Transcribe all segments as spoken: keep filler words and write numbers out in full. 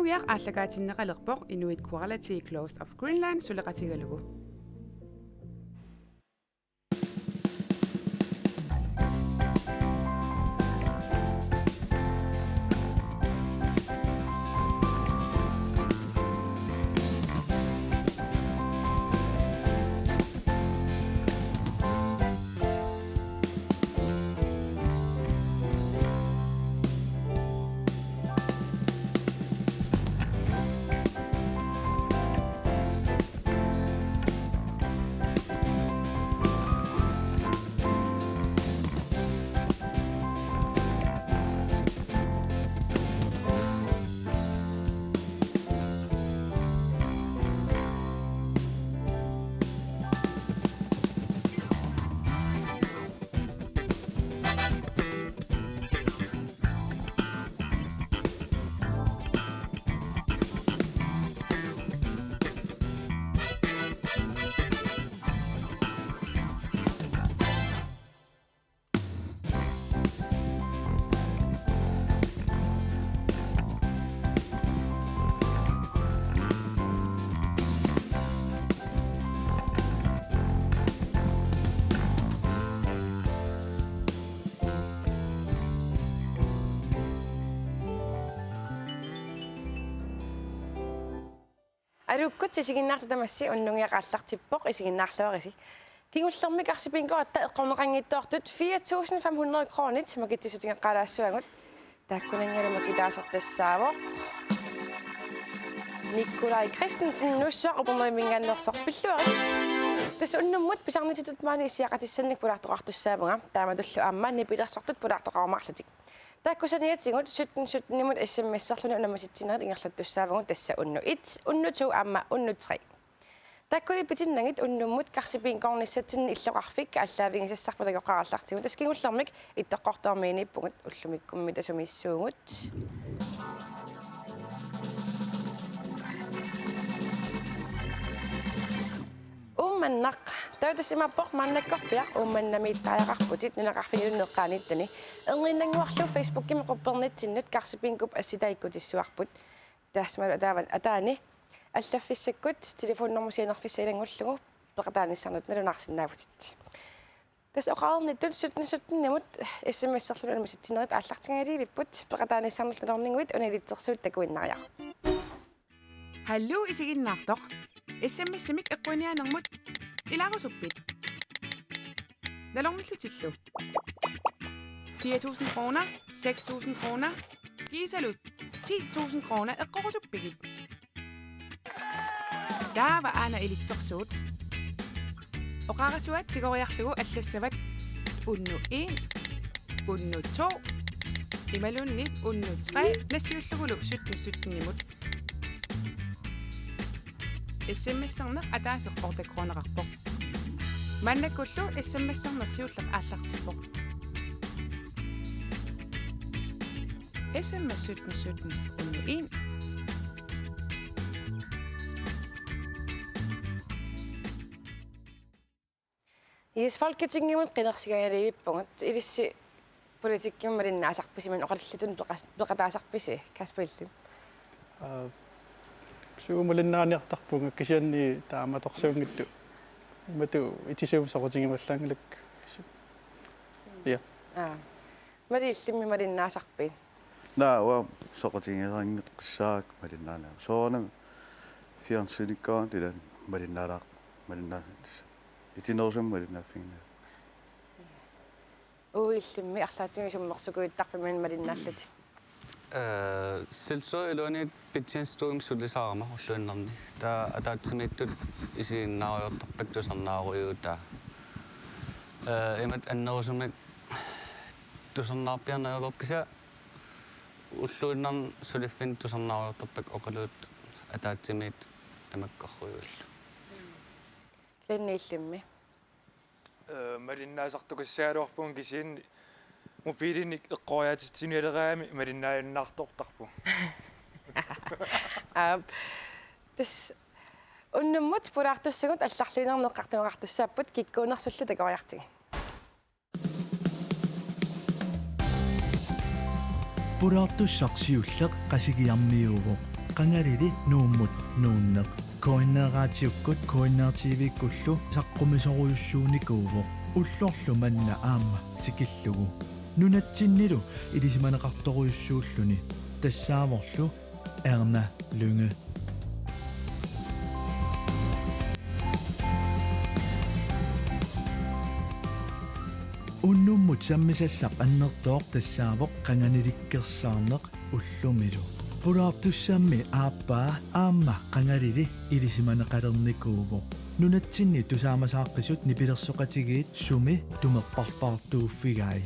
Unnuk aallakaatinneqalerpoq Inuit Quality Clothes of Greenland suleqatigalugu. Aluukkut isiginnaartut tamassi, unnugiaq aallartippoq, isiginnaarluarisi. Kingullermik Karsibingoratta eqqorneqanngitsoortut fire tusind fem hundrede kronit makitsissutigeqqaalaassavagut. Taakkunanngalu makitaasoq tassaavoq Nikolaj Kristensen, Nuussuaq, Upernavimminngaanneersoq. Pilluarit. Tassa unnummut pisarnitsitut maani issiaqatissannik pulaartoqartussaavunga. Taamatullu aamma nipilersortut pulaartoqarumaarlutik. Taakku saniatigut sytten sytten-imut S M S-erluni unammisitsinerit ingerlattussaavagut, tassa unnuk et, unnuk to aamma unnuk tre. Taakkuli pitinnagit unnummut Karsibingornissatsinni illoqarfik aallaavigisassarput takoqqaarallartigu, tassa kingullermik Ittoqqortoormiiniippugut, ullumikkummi tasumiissuugut. Uummannaq. Taava tassa imaappoq maannakkorpiaq Uummannamiittariaqarputit nunaqarfiniluunniit eqqaaniittani. Erniinnannguarlu Facebookimi quppernitsinnut Karsibingup assita ikkutissuarput. Taassumalu ataavan-, ataani allaffissakkut telefonnummernut sianerfissaq ilanngullugu peqataanissannut nalunaarsinnaavutit. Tassa oqarnittut sytten sytten-imut S M S-erluni unammisitsinerit aallartinngalivipput, peqataanissannut nalorniguit una ilitsersuut takuinnariaruk. Hallo isiginnaartoq. S M S-imik eqquiniaanermut ilaarusuppit? Nalornillutillu. Fire tusind kroner, seks tusind kroner, kiisalu ti tusind kroner eqqorusuppigit? Taava aana ilitsersuut. Oqarasuaat tigoriarlugu allassavat unnuk en, unnuk to, imaluunniit unnuk tre, nassiullugulu sytten sytten-imut. S M S-erneq ataaseq otte kroneqarpoq. Maannakkullu S M S-erneq siulleq aallartippoq. S M S sytten sytten unnuk en. Yes, Folketingimut qinersigalivippugut. Ilissi politikkimut malinnaasarpisi, imaluunniit oqallittuni peqas-, peqataasarpisi, Kasper Elling? Aa, suut malinnaaniartarpunga, kisianni taamatorsuunngitsoq. Imatut itisuumik soqutigivallaanngilakkit. Ja. Aa. Mali, illimmi malinnaasarpit? Naa, uanga soqutiginnginnittussaavara malinnaanera. Soorunami fjernsynikkaangat ilaanni malinnaalaar-, malinnaanissaq. Itinerusumik malinnaaffiginngilara. Uagut illimmi arlaatigut isummersukujuittarpit malinnaalluni? Ee, selvstyret iluani pitjensituim sulisaarama ulluinnarni. Taava ataatsimiittut isiginnaarujoortarpakka tusarnaarujuutaa. Ee, imatut annerusumik tusarnaarpiarneq ajorpoq, kisianni ulluinnarni suliffinni tusarnaarujoortarpakka oqaluuttut ataatsimiittut tamakkerrujuillu. Lenni, illimmi? Ee, malinnaasartukassagaluarpunga, kisianni mobiilinik eqqoriaatitsinialeraangami malinnaajunnaartortarpunga. Aap. Tassa unnummut pulaartussagut allarluinnarneq eqqartuneqartussaapput, kikkuunersullu takoriartigit. Pulaartussaq siulleq Qasigiarmiuuvoq. Qangalili Nuummut nuunneq. K N R Radiokkut K N R T V-kkullu saqqumisorujussuunikuuvoq. Ullorlu manna aamma tikillugu. Nunatsinnilu ilisimaneqartorujussuulluni. Tassaavorlu Erna Lynge. Unnummut sammisassaq annertooq tassaavoq qanganilikkersaarneq ullumilu. Pulaartussammi aappaa aamma qangalili ilisimaneqalernikuuvoq. Nunatsinni tusaamasaaqisut nipilersoqatigiit sumi tumerparpaartuuffigai.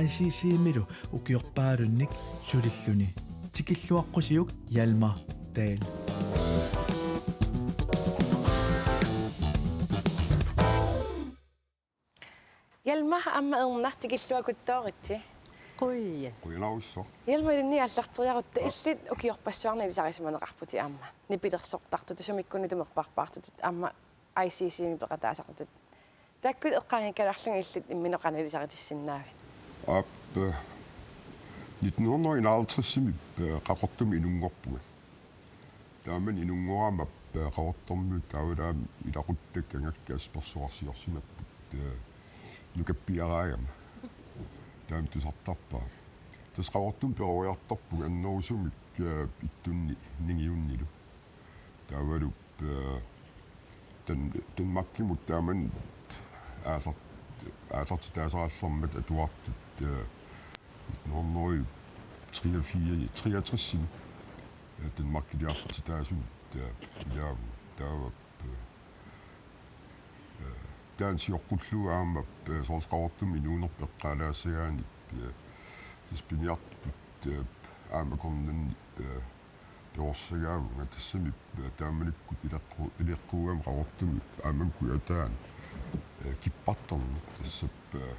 I C C-milu ukiorpaalunnik sulilluni. Tikilluaqqusiuk Hjalmar Dahl. Hjalmar aamma Erna tikilluakuttooritsi. Qujan. Qujanarsuaq. Hjalmar, ilinni aallarteriarutta, illit ukiorpassuarni ilisarisimaneqarputit aamma. Nipilersortartutut, sumikkut tumerparpaartutut, aamma I C C-mi peqataasartutut. Taakku eqqaanngikkaluarlugit illit imminut qanoq ilisaritissinnaavit? Aap, nitten hundrede enoghalvtreds-imi, eh, Qaqortumi inunngorpunga. Taamani inunngorama, eh, Qaqortormiut taavalaami ilaquttakka angakkaat aspersuarsiorsimapput, eh, nukappiaraagama. Taama tusartarpara. Tassa Qaqortumi peroriartorpunga annerusumik, eh, ittunni ningiunnilu. Taavalu, eh, Dan-, Danmarkimut taamani aalart-, aallartitaasarallarmat atuartut, eh, nitten hundrede treogfirs, treogtres-imi, eh, Danmarkiliartitaasunut, eh, ilaavunga. Taava, eh, eh, taanna sioqqullugu aamma, eh, soorlu Qaqortumi inuunerput eqqaalaassagaanni, eh, tassa piniartut, eh, aamma akornanni, eh, perorsagaavunga, tassami, eh, taamanikkut ileqqu-, ileqquugama Qaqortumi aammami kujataani, eh, kippartorneq, tassami, eh,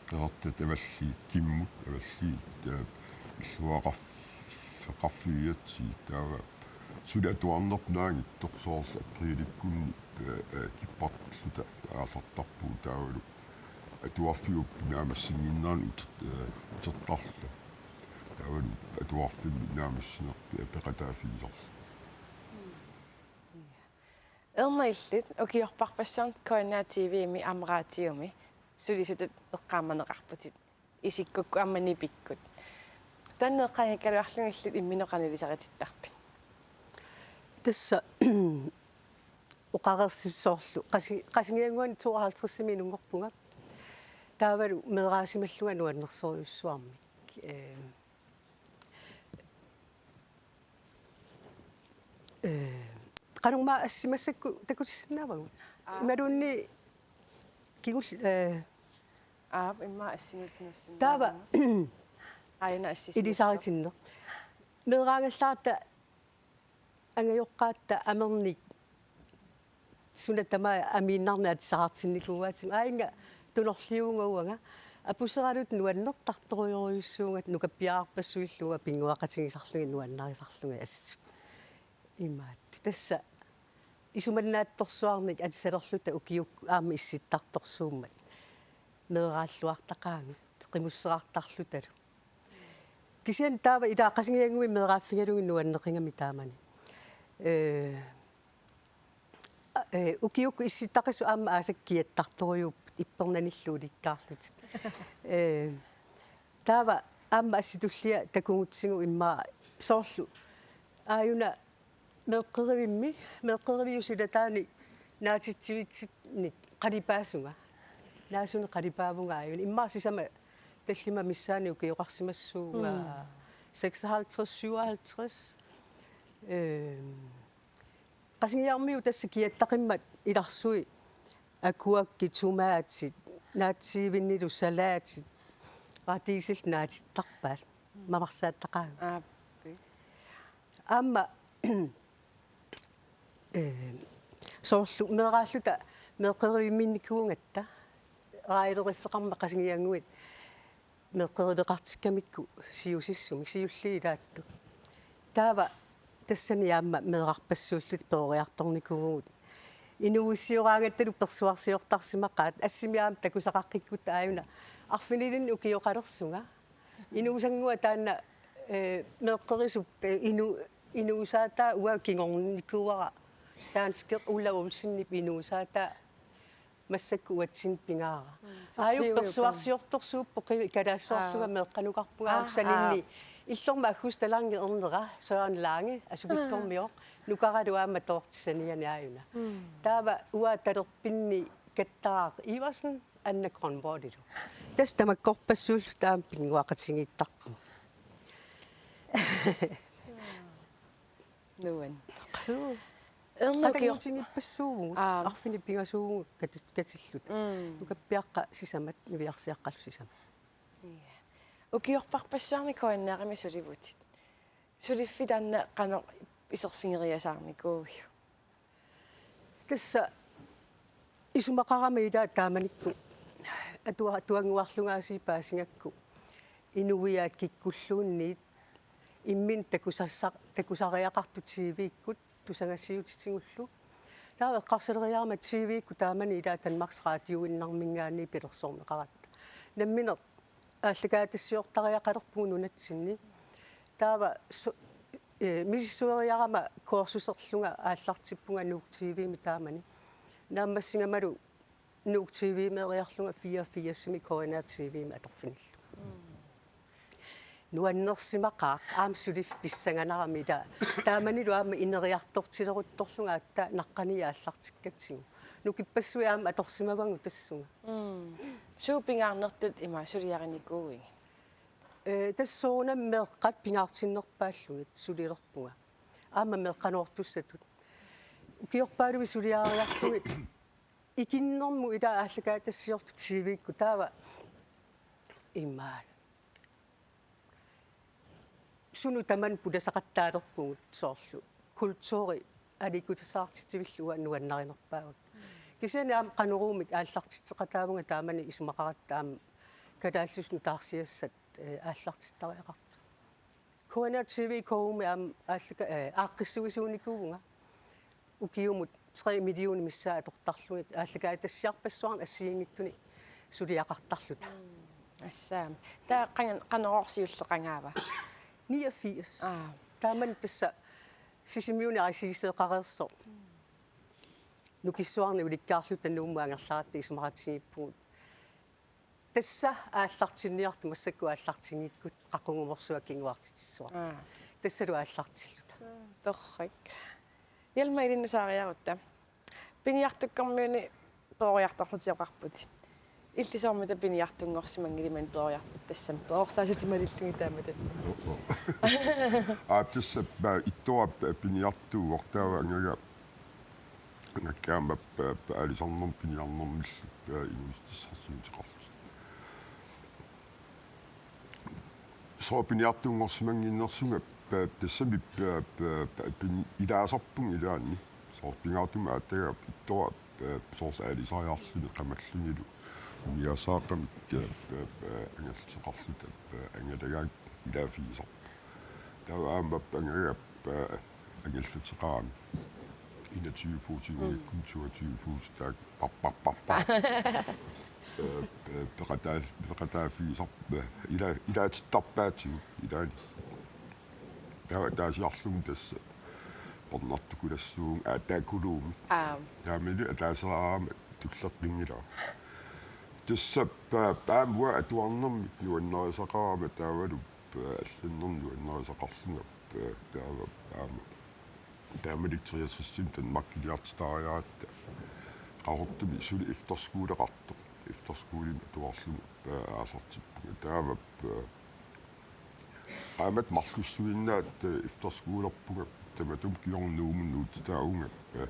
qeqertat avalliit, kimmut avalliit, eh, illuaqarf-, qarfigigatsigit, taava suli atuarnerput naanngitsoq soorlu apriilikkunni, eh, eh, kippartorluta aallartarpugut, taavalu atuarfiup naammassinnginnerani uter-, eh, utertarluta. Taavalu atuarfimmi naammassineq peqataaffigisarlugu. Erna, illit ukiorpassuarni K N R T V-mi aamma raatiumi sulisutut eqqaamaneqarputit isikkukkut aamma nipikkut. Taanna eqqaanngikkaluarlugit illit imminut qanoq ilisaritittarpit? Tassa oqareersussaq soorlu qasi-, Qasigiannguani tooghalvtreds-imi inunngorpunga. Taavalu meeraasimallunga nuannersorujussuarmik. Ehm, eh, qanormaa assit massakkut takutissinnaavagut? Aa. Imaluunniit kigul-, eh, Aap, immaqa assinut nuussinnaavunga. Taava aajuna assisimassaaq. Ilisaritinneq. Meeraagallaratta angajoqqaatta amernik suna tamaat amiinnarnik atisaqartinnikuugaatigut. Aajuna tunorliuvunga uanga. Apuseraluttu nuannertartorujorujussuugatta nukappiararpassuillu uanga pinnguaqatigisarlugit nuannarisarlugit assut. Imaattoq. Tassa isumannaatsorsuarnik atisalerluta ukiukkut aamma issittartorsuummat. Meeraalluartaqaagut, qimusserartarlutalu. Kisianni taava ilaa Qasigiannguit meeraaffigalugit nuanneqigami taamani. Eh, a-, eh, ukiukkut issittaqisut aamma aasakkut kiattartorujuupput ippernanillu ulikkaarlutik. Eh, taava aamma assit tullia takugutsigu immaqa soorlu aajuna meeqqerivimmi, meeqqeriviup silataani naatitsivitsinnik qalipaasunga. Naasunik qalipaavunga aajuna. Immaqa sisamat tallimat missaanni ukioqarsimassuunga. Mm. Seksoghalvtreds, syvoghalvtreds. Ehm, Qasigiarmiut tassa kiattaqimmat ilarsui agurkit, tomaatit, naatsiivinnilu salaatit, radiisillu naatittarpaat, mamarsaattaqaagut. Aappi. Aamma, eh, soorlu meeraalluta meeqqerivimminnikuugatta, raajaleriffeqarmat Qasigiannguit meeqqeriveqartikkamikku siusissumik, siulliit ilaattut. Taava tassani aamma meerarpassuulluta peroriartornikuuvugut. Inuuissioraagattallu persuarsiortarsimaqaat, assimi aamma takusaqaqqikkutta aajuna arfinilinnik ukioqalersunga. Inuusannguaq taanna, eh, meeqqerisup, eh, inu-, Inuusaataa uanga kingornikuuara. Danskit Ulla Olsenip inuusaataa massakkut uatsinnut pingaara. Aaju persuarsiortorsuuppoq qivi-, kalaassuarlunga meeqqanukarpunga aamma saninni. Illormi aggustip talangi ernera Søren Lange asukikkormioq nukaralu aamma toortissaniani aajuna. Taava uanga talerpinni Kattaaq Iversen Anna Grønvoldillu. Tassa tamakkorpassuulluta aamma pinnguaqatigiittarpunga. Nuan. Suu. Ernukior- Qatanngutigiippassuuvugut, Aa. arfineq-pingasuuvugut katis-, katilluta. Mm. Nukappiaqqat sisamat, niviarsiaqqallu sisamat. Ja. Ukiorparpassuarni K N R-imi sulivutit. Suliffik taanna qanoq iserfigeriasaarnikuuiuk? Tassa isumaqarama ilaa taamanikkut atua-, atuannguarlunga aasiit paasigakku inuiaat kikkulluunniit imminut takusassaq-, takusariaqartut T V-kkut tusagassiuutitigullu. Taava eqqarsaleriarama T V-kkut taamani ilaa Danmarks Radioinnarminngaanniit pilersorneqaratta. Nammineq aallakaatitassiortariaqalerpugut nunatsinni. Taava su-, eh, misissueriarama kursuserlunga aallartippunga Nuuk T V-mi taamani. Naammassigamalu Nuuk T V-meeriarlunga fireogfirsimi K N R T V-mi atorfinillunga. Nuannersimaqaaq aamma suliffik pissanganarami ilaa. Taamanilu aamma ineriartortileruttorlunga aatsaat naqqaniit aallartikkatsigu. Nukippassuit aamma atorsimavagut tassunga. Mm. Suut pingaarnertut ima suliarinikuuigit? Ee, tassa soorunami meeqqat pingaartinnerpaallugit sulilerpunga. Aamma meeqqanoortussatut. Ukiorpaaluit suliariarlugit ikinnermut ilaa aallakaatitassiortut T V-kkut taava imaal. Sunut tamanut pulasaqattaalerpugut soorlu kulturi aliikkutassaqartitsivillu uanga nuannarinerpaavakka. Kisianni aamma Qanoruumik aallartitseqataavunga taamani isumaqaratta aamma kalaallisut nutaarsiassat, eh, aallartittariaqartut. K N R T V K U-mi aamma aallaka-, eh, aaqqissuisuunikuuvunga. Ukiumut tre millionit missaat atortarlugit aallakaatitassiarpassuarnik assigiinngitsunik suliaqartarluta. Assaam. Taava qanga-, qanoq siulleqangaava? Niogfirs. Aa. Taamani tassa Sisimiuni aasiiseeqareersoq. Nukissuarni ulikkaarluta Nuummut angerlaratta isumaqatigiippugut. Tassa aallartinniartut massakkut aallartinngikkut qaqugumorsuaq kinguartitsissuaq. Aa. Tassalu aallartilluta. Torrak. Hjalmar, ilinnusaariarutta. Piniartukkormiuni peroriartorlutit oqarputit. Illit soormita piniartunngorsimanngiliuk maani peroriartut tassami? Perorsaatitit malillugit taamatut. Aap, tassa pa-, ittoq aap piniartuuvoq taava angagaq. Angakkaamma pa-, pa-, aalisarnermut piniarnermillu pa-, inuussutissarsiuteqarluta. Soorlu piniartunngorsimannginnersunga pa-, tassami pa-, pa-, pa-, pini-, ilaasarpunga ilaanni. Soorlu pingaartumik aatsaat ittoq aap pa-, soorlu aalisariarluni qamallunilu. Umiasaaqamik pa-, pa-, angalluteqarluta pa-, angalagaat ilaaffigisarpoq. Taava aamma angagaq pa-, angalluteqarami. Enogtyve fod, mm, toogtyve fod, taakku par, par, par, par. Øh, øh, peqataa-, peqataaffigisarput, øh, ila-, ilaatittarpaatigut, ilaanni. Taava ataasiarlunga tassa, pornartukulassuunga, aatsaat Kuluumik. Aap. Taamani ataaseraangama tulleqqinngilanga. Tassa pa-, aamma uanga atuarnermik nuannarisaqarama taavalu pa-, allannermik nuannarisaqarlunga pa-, taava aamma. Taamanikkut treogtresimi Danmarkiliartitariaratta Qaqortumi suli efterskoleqartoq. Efterskolemi atuarlunga pa-, aallartippunga. Taava pa-, qaammat marlussuinnaat, øh, efterskolerpunga tamatuma kingorna Nuummut nuutsitaavunga, øh,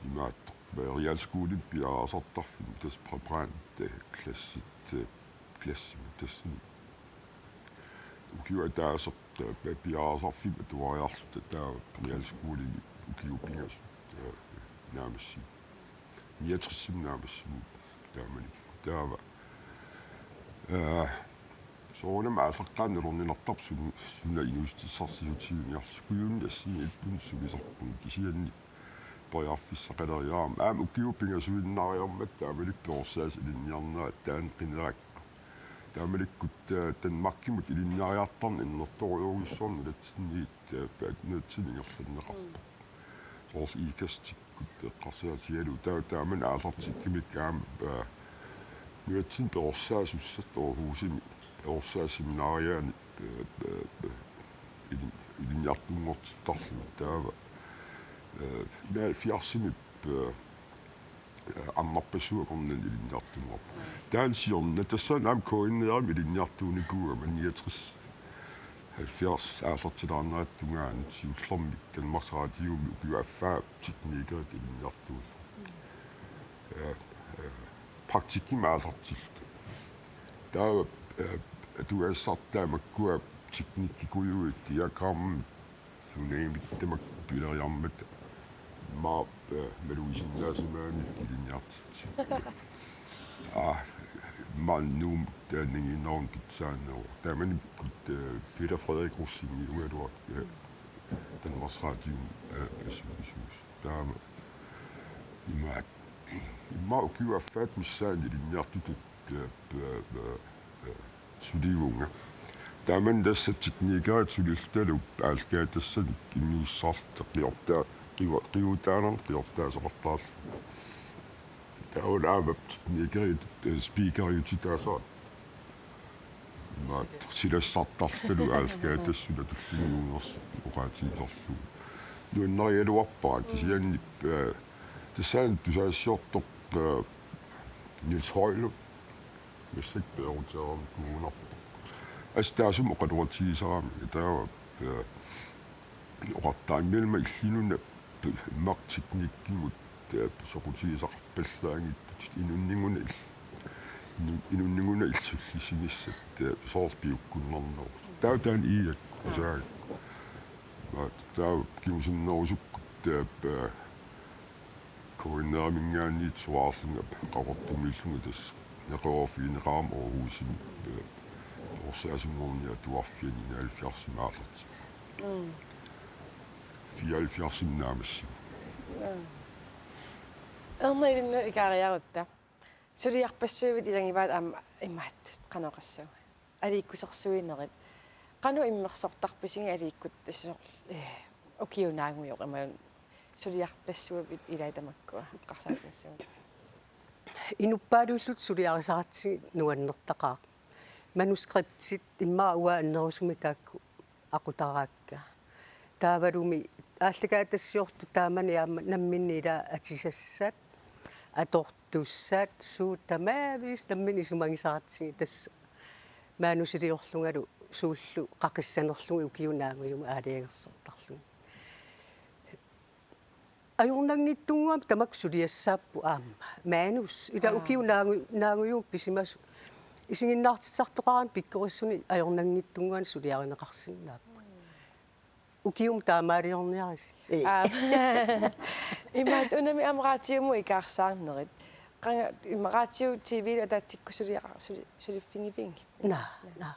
imaattoq, øh, realskolemi piareersartarfimmi tassa Brabrand, øh, klassit, øh, klassimut tassani. Ukiup ataaseq, øh, pa-, piareersarfimmi atuariarluta taava realskolemi ukiut pingasut, øh, naammassivoq. Niogtresimi naammassivoq taamani. Taava Ee, soorunami aallaqqaammut nalorninartarpoq suna, suna inuussutissarsiutiginiarlugu. Kujunni assigiinngitsunik sulisarpunga kisianni periarfissaqaleriarama. Aamma ukiut pingasuinnaariarmata taamanikkut perorsaasut ilinniarnerat taanna qinerakku. Taamanikkut, ee, Danmarkimut ilinniariartarneq annertoorujussuarmik nunatsinniit taava nunatsinni ingerlanneqarpoq. Soorlu ikkastikkut eqqarsaatigalugu taava taamani aallartikkimikku aamma, aa, nunatsinni perorsaasussaat Aarhusimi, perorsaaseminariaani, aa, aa, aa, ilin-, ilinniartunngortittarluni taava, aa, nioghalvfjerdsimi, aa, Ammarpassuit akornanni ilinniartunngorpoq. Taanna siorna tassani aamma K N R-imi ilinniartuunikuugama niogtres halvfjerds aallartilaarnerata tungaanut siullermik Danmarks Radiomi ukiup affaa teknikerit ilinniartuulluni. Aa, aa, praktikkimik aallartilluta. Taava, aa, atugassartaa makkua teknikkikujuit diagrammit sunaamik tamakku pileriarmata. Immaqa, aa, malugisinnaasimagamik ilinniartitsi. Aa, immaqa Nuummut taanna nangiinnaruma pitsaaneruvoq. Taamanikkut, aa, Peter Frederik Rosing-iugaluaq, aa, Danmarks Radiomi, aa, assut isuus. Taama imaat. Immaqa ukiup affaata missaani ilinniartutut, aa, aa, aa, aa, sulivunga. Taamani tassa teknikerit sulillutalu aallakaatitassat immiussaarluta qiortaa-, qiu-, qiuutaanermik qiortaasoqartarluta. Taava aamma teknikerit, aa, speakeriutitaasarput. Imaat silassartarlutalu aallakaatitassat suna tullinnut juungersup oqaatigisarlugu. Nuannarigaluarpara kisianni, aa, tassaana tusagassiortoq, aa, Niels Høylund. Massakkut peeruteerami kommunarpoq. Assut taassuma oqaloqatigisarami taava, aa, oqartarami illit nuna p-, immaqa teknikkimut, aa, soqutigisaqarpallaanngitsut inunnik una ill-, inu-, inunnik una illit sullissinissat, aa, soorlu piukkunnarnerusoq. Taava taanna iigakku, aa, usaagakku. Aa, taava kingusinnerusukkut, aa, aa, K N R-iminngaanniit soraarlunga Qaqortumiillunga tassa neqeroorfigineqarama Aarhusimi, aa, perorsaasunngorniat atuarfianni nioghalvfjerdsimi aallartippoq. Mm. Fireoghalvfjerdsimi naammassivoq. Mm. Erna ilinnut ikaariarutta. Suliarpassuit ilagivaat aamma imaat qanoq oqassaanga. Aliikkusersuinerit. Qanoq immersortarpisigit aliikkutissat soorlu, ee, ukiup naagujooq imaluunniit suliarpassuit ilaat tamakkua eqqarsaatigissagutsigu. Inuppaaluilluta suliarisaratsigit nuannertaqaaq. Manuskriptit immaqa uanga annerusumik taakku aqutaraakka. Taavalumi aallakaatitassiortut taamani aamma namminneq ilaa atisassat, atortussat, suut tamaviisa namminneq isumagisaratsigit tassa manusiliorlungalu suullu qaqissanerlugit ukiup naagujumut aalajangersortarlugit. Ajornanngitsunnguamik tamakku suliassaapput aamma. Manus, ilaa. Aa. Ukiup naagu-, naagujumut pisimasut. Isiginnaartitsisartoqarami pikkorissunik ajornanngitsunnguanik suliarineqarsinnaapput. Ukiumut taamaaliorniarisi. Ee. Aa. Imaat unami aamma raatiumut ikaarsaarnerit. Qanga imaat raatiu T V-lu ataatsikkut suliara-, suli-, suliffigivianngit? Naa, naa.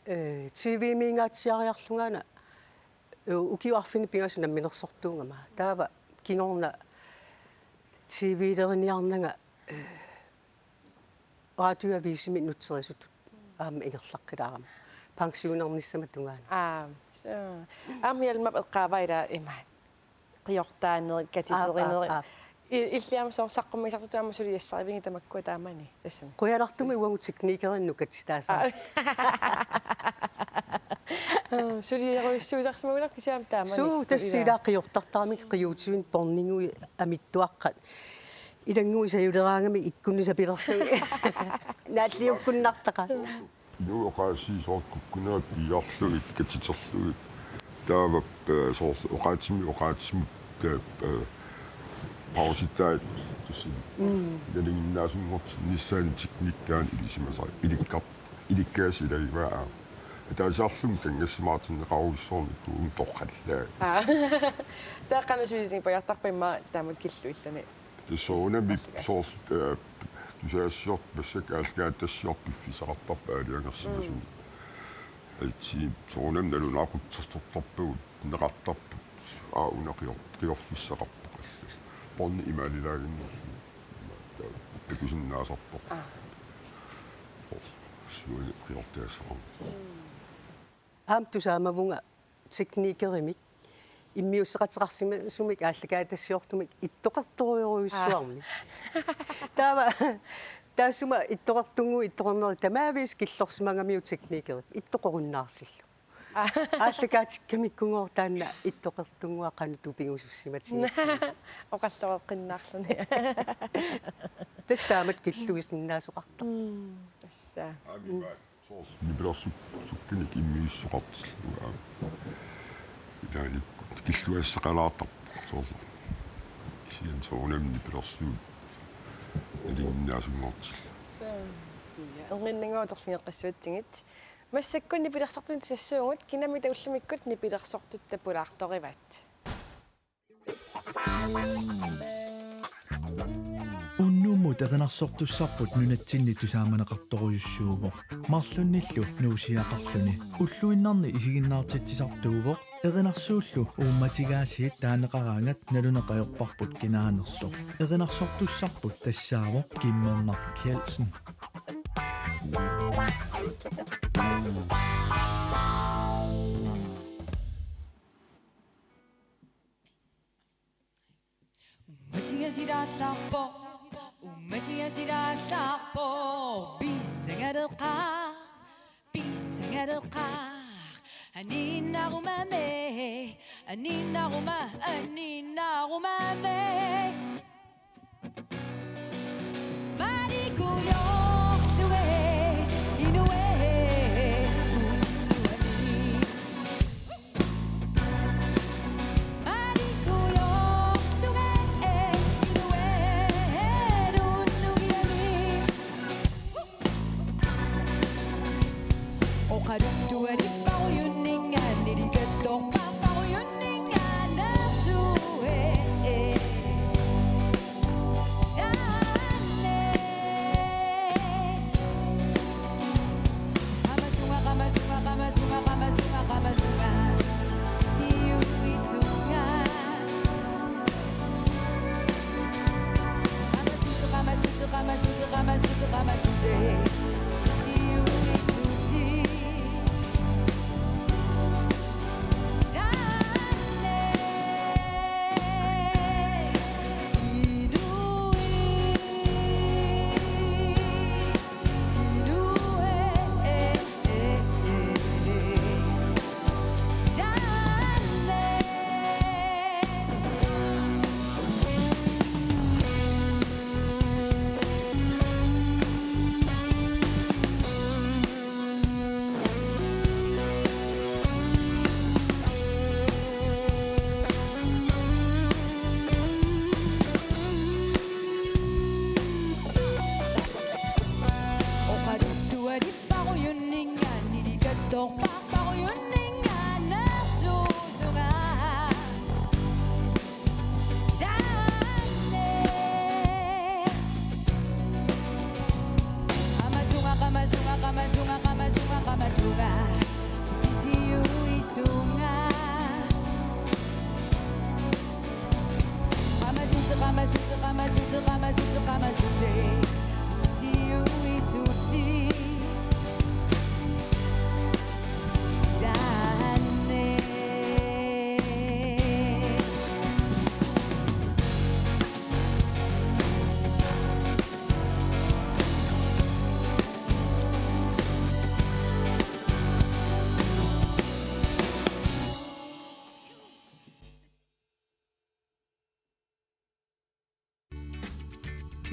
Ee, T V-miingaatsiariarlungaana u-, ukiut arfineq pingasut namminersortuugama. Taava kingorna T V-leriniarnanga, ee, radioavisimi nutserisutut aamma ingerlaqqilaarama. Pensionernissama tungaanut. Aa, so. Aamma Hjalmap eqqaavaa ilaa imaat. Qiortaanerit, katiterinerit. Aap, aap, aap. I-, illit aamma soorlu saqqummiisartutut aamma suliassarivigit tamakkua taamani, tassami. Qujanartumik uagut teknikerinnut katsitaasara. Aa. Suliarujussuusarsimagunarpoq kisianni aamma taamani. Suu, tassa ilaa qiortartaramik qiuutivinnut porniguit amittuaqqat. Ilannguit sajuleraangamik ikkunnissapilerlugit. Naalliukkunnartaqaaq. Inuit oqaasii soorlu kukkunerit piiarlugit, katiterlugit. Taava, ee, soorlu oqaatsimik, oqaatsimut, ee, ee, pausitaat, tassa. Mm. Nalinginnaasunngortinnissaanut teknikki taanna ilisimasarivoq. Ilikkar-, ilikkagassi ilagivaa aamma. Ataasiarluni kanngassimaartinneqarujussuarnikuuvoq torrallaat. Aa. Taava qanoq sulisinngippajartarpa immaqa taamatut killuilluni? Tassa soorunami soorlu, ee, tusagassiortut massakkut aallakaatitassiortut piffissaqartarput aalajangersimasunik. Mm. Altid soorunami nalunaaqutsersortarpagut, neqartarput, aa, una qior-, qiorfissaqarpoq allallu. Porni imaalilaaginnarluni. Taava takusinnaasarpoq. Aa. Soorlu suani qiortaassaqarmat. Mm. Aamma tusaamavunga Teknikerimik immiusseqateqarsimasumik aallakaatitassiortumik ittoqartorujorujussuarmik. Taava taassuma ittoqartunnguaq ittoqarnerit tamaavisa killorsimagamiuk teknikerip ittoqarunnaarsillugu. Aallakaatikkamikkuugooq taanna ittoqartunnguaq qanoq tupigusussimatigissi. Oqalloreqqinnaarluni. Tassa taamatut killuisinnaasoqartarpoq. Mm, tassa. Aamma soorlu nipilersukkanik immiusseqartillugu aamma. Ilaannikkut killuassaqalaartarpoq soorlu. Kisianni soorunami nipilersuut nalinginnaasunngortillugu. Kia, erniinnannguaq uterfigeqqissavatsigit. Massakkut nipilersortutut tassuugut, kinamita ullumikkut nipilersortutta pulaartorivat. Unnummut erinarsortussarput nunatsinni tusaamaneqartorujussuuvoq. Marlunnillu nuusiaqarluni. Ulluinnarni isiginnaartitsisartuuvoq. Erinarsuullu uummatigaasiit taaneqaraangat naluneq ajorparput kinaanersoq. Erinarsortussarput tassaavoq Kimmernaq Kjeldsen. Uummatiga silaallarpoq, uummatiga silaallarpoq, pissangareqaaq, pissangareqaaq, aniinnarumami, aniinnaruma-, aniinnarumami. Malikkujortugut inuit, unnuami.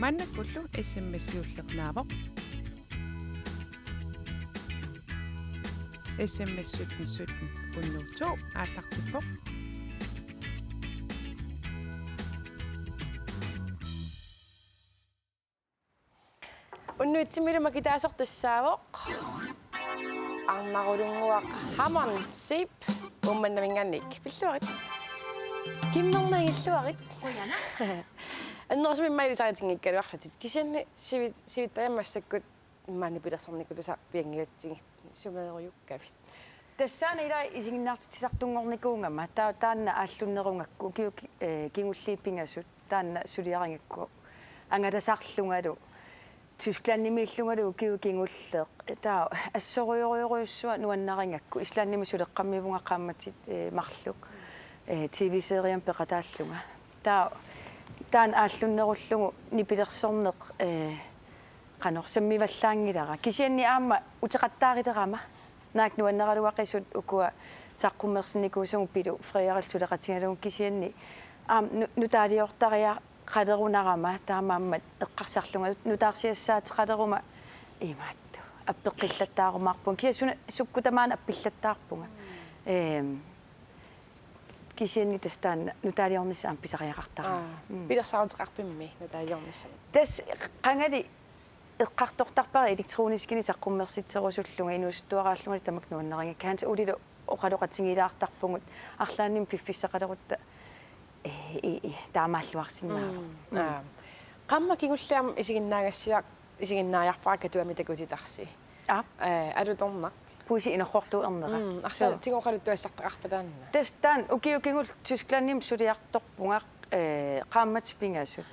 Maannakkullu S M S siullernaavoq. S M S sytten sytten hundrede og to aallartippoq. Unnuitsimilu makitaasoq tassaavoq Arnarulunnguaq Hammond Zeeb Uummannaminngaanniit. Pilluarit. Kimmernaq, illuarit. Qujanaq. Annerusumik immaqa ilisaritinngikkaluarlutit. Kisianni sivi-, sivitsajammik massakkut immaqa nipilersornikuusaarpianngilatsigit, sumeerujukkavit. Tassaana ila isiginnaartitsisartunngornikuugama, ta-, taanna aallunnerugakku ukiut ki-, eh, kingulliit pingasut taanna suliarigakku angalasarlungalu. Tysklandimiillungalu ukiut kingulleq. Taava assorujorujussuaq nuannarigakku. Islandimi suleqqammivunga qaammatit, eh, marluk, eh, T V-seriemi peqataallunga. Taava taanna aallunnerullugu nipilersorneq, eh, qanoq sammivallaanngilara. Kisianni aamma uteqattaarilerama. Naak nuannaraluaqisut ukua saqqummersinnikuusagut Pilu Frederik suleqatigalugu kisianni aamma nu-, nutaaliortariaqalerunarama taamaammat eqqarsarlunga nutaarsiassaateqaleruma imaattoq appeqqillattaarumaarpunga. Kisianni suna sukkut tamaana appillattaarpunga. Ehm, kisianni tassa taanna nutaaliornissaq aamma pisariaqartarama. Aa, mm. Pilersaaruteqarpimmi nutaaliornissaq? Tassa qangali eqqartortarpara elektroniskini saqqummersitserusullunga inuusuttuaraallungali tamakku nuannarigakku. Hans Olilu oqaloqatigilaartarpugut arlaannimi piffissaqalerutta, eh, i, i, taamaalluarsinnaavoq. Mm. Mm. Aa. Qaammat kingulliit aamma isiginnaagassiaq isiginnaariarpara Katuami takutitarsi. Aa. Eh, alutornaq. Puisi inorrortuuernera. Mm, arlaatigut oqaluttuassartaqarpa taanna? Tassa taanna ukiut kingulliit Tysklandimi suliartorpunga, eh, qaammatit pingasut.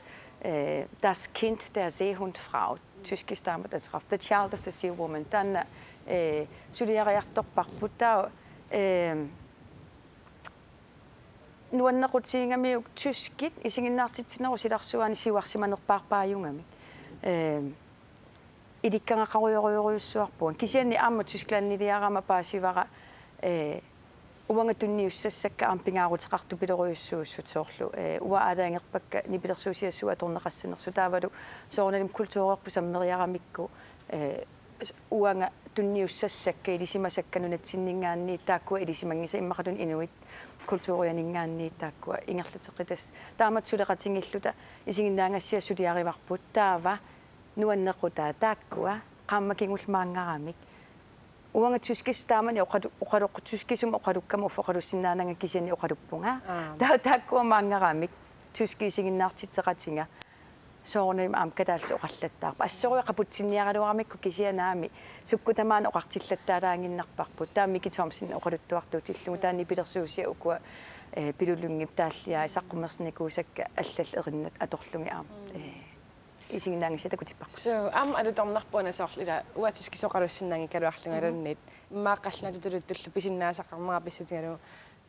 Eh, Das Kind der Seehundfrau. Tyskisut taamatut ateqarpoq The Child of the Sea Woman. Taanna, eh, suliariartorparput. Taava, eh, nuannequtigigamiuk tyskit isiginnaartitsinerup silarsuaani siuarsimanerpaarpaajugamik. Eh, ilikkagaqarujorujorujussuarpunga. Kisianni aamma Tysklandiliarama paasivara, eh, uanga tunniussassakka aamma pingaaruteqartupilorujussuussut soorlu. Eh, uanga aalajangerpakka nipilersuusiassat atorneqassanersut taavalu soorunalimi kulturerput sammeriaramikku, eh, uanga tunniussassakka ilisimasakka nunatsinninngaanniit taakkua ilisimanngisakka immaqaluunniit inuit kulturianinngaanniit taakkua ingerlateqqitas. Taamatut suleqatigiilluta isiginnaagassiaq suliarivarput taava nuannequtaa taakkua qaammat kingulliit maanngaramik. Uanga tyskisut taamani oqalu-, oqaloqqu-, tyskisumik oqalukkama uffa oqalussinnaananga kisianni oqaluppunga. Aap. Ta-, taakkua maanngaramik tyskit isiginnaartitseqatiga. Soorunami aamma kalaallisut oqallattaarput. Assorujuk qaputsinniaraluaramikku kisianni aamma sukkut tamaana oqartillattaalaannginnarparput. Taava Miki Thomsen oqaluttuartuutillugu taanna nipilersuusiat ukua, eh, Pilu Lyngep taalliai saqqummersinnikuusakka allallu erinnat atorlugit aamma. Mm. Eh, isiginnaagassiaq takutipparput. So, aamma alutornarpoq una soorlu ila uanga tyskisut oqalussinnaanngikkaluarlungaluunniit. Mhm. Immaqa qallunaatut tuluttullu pisinnaasaqarnera pissutigalugu.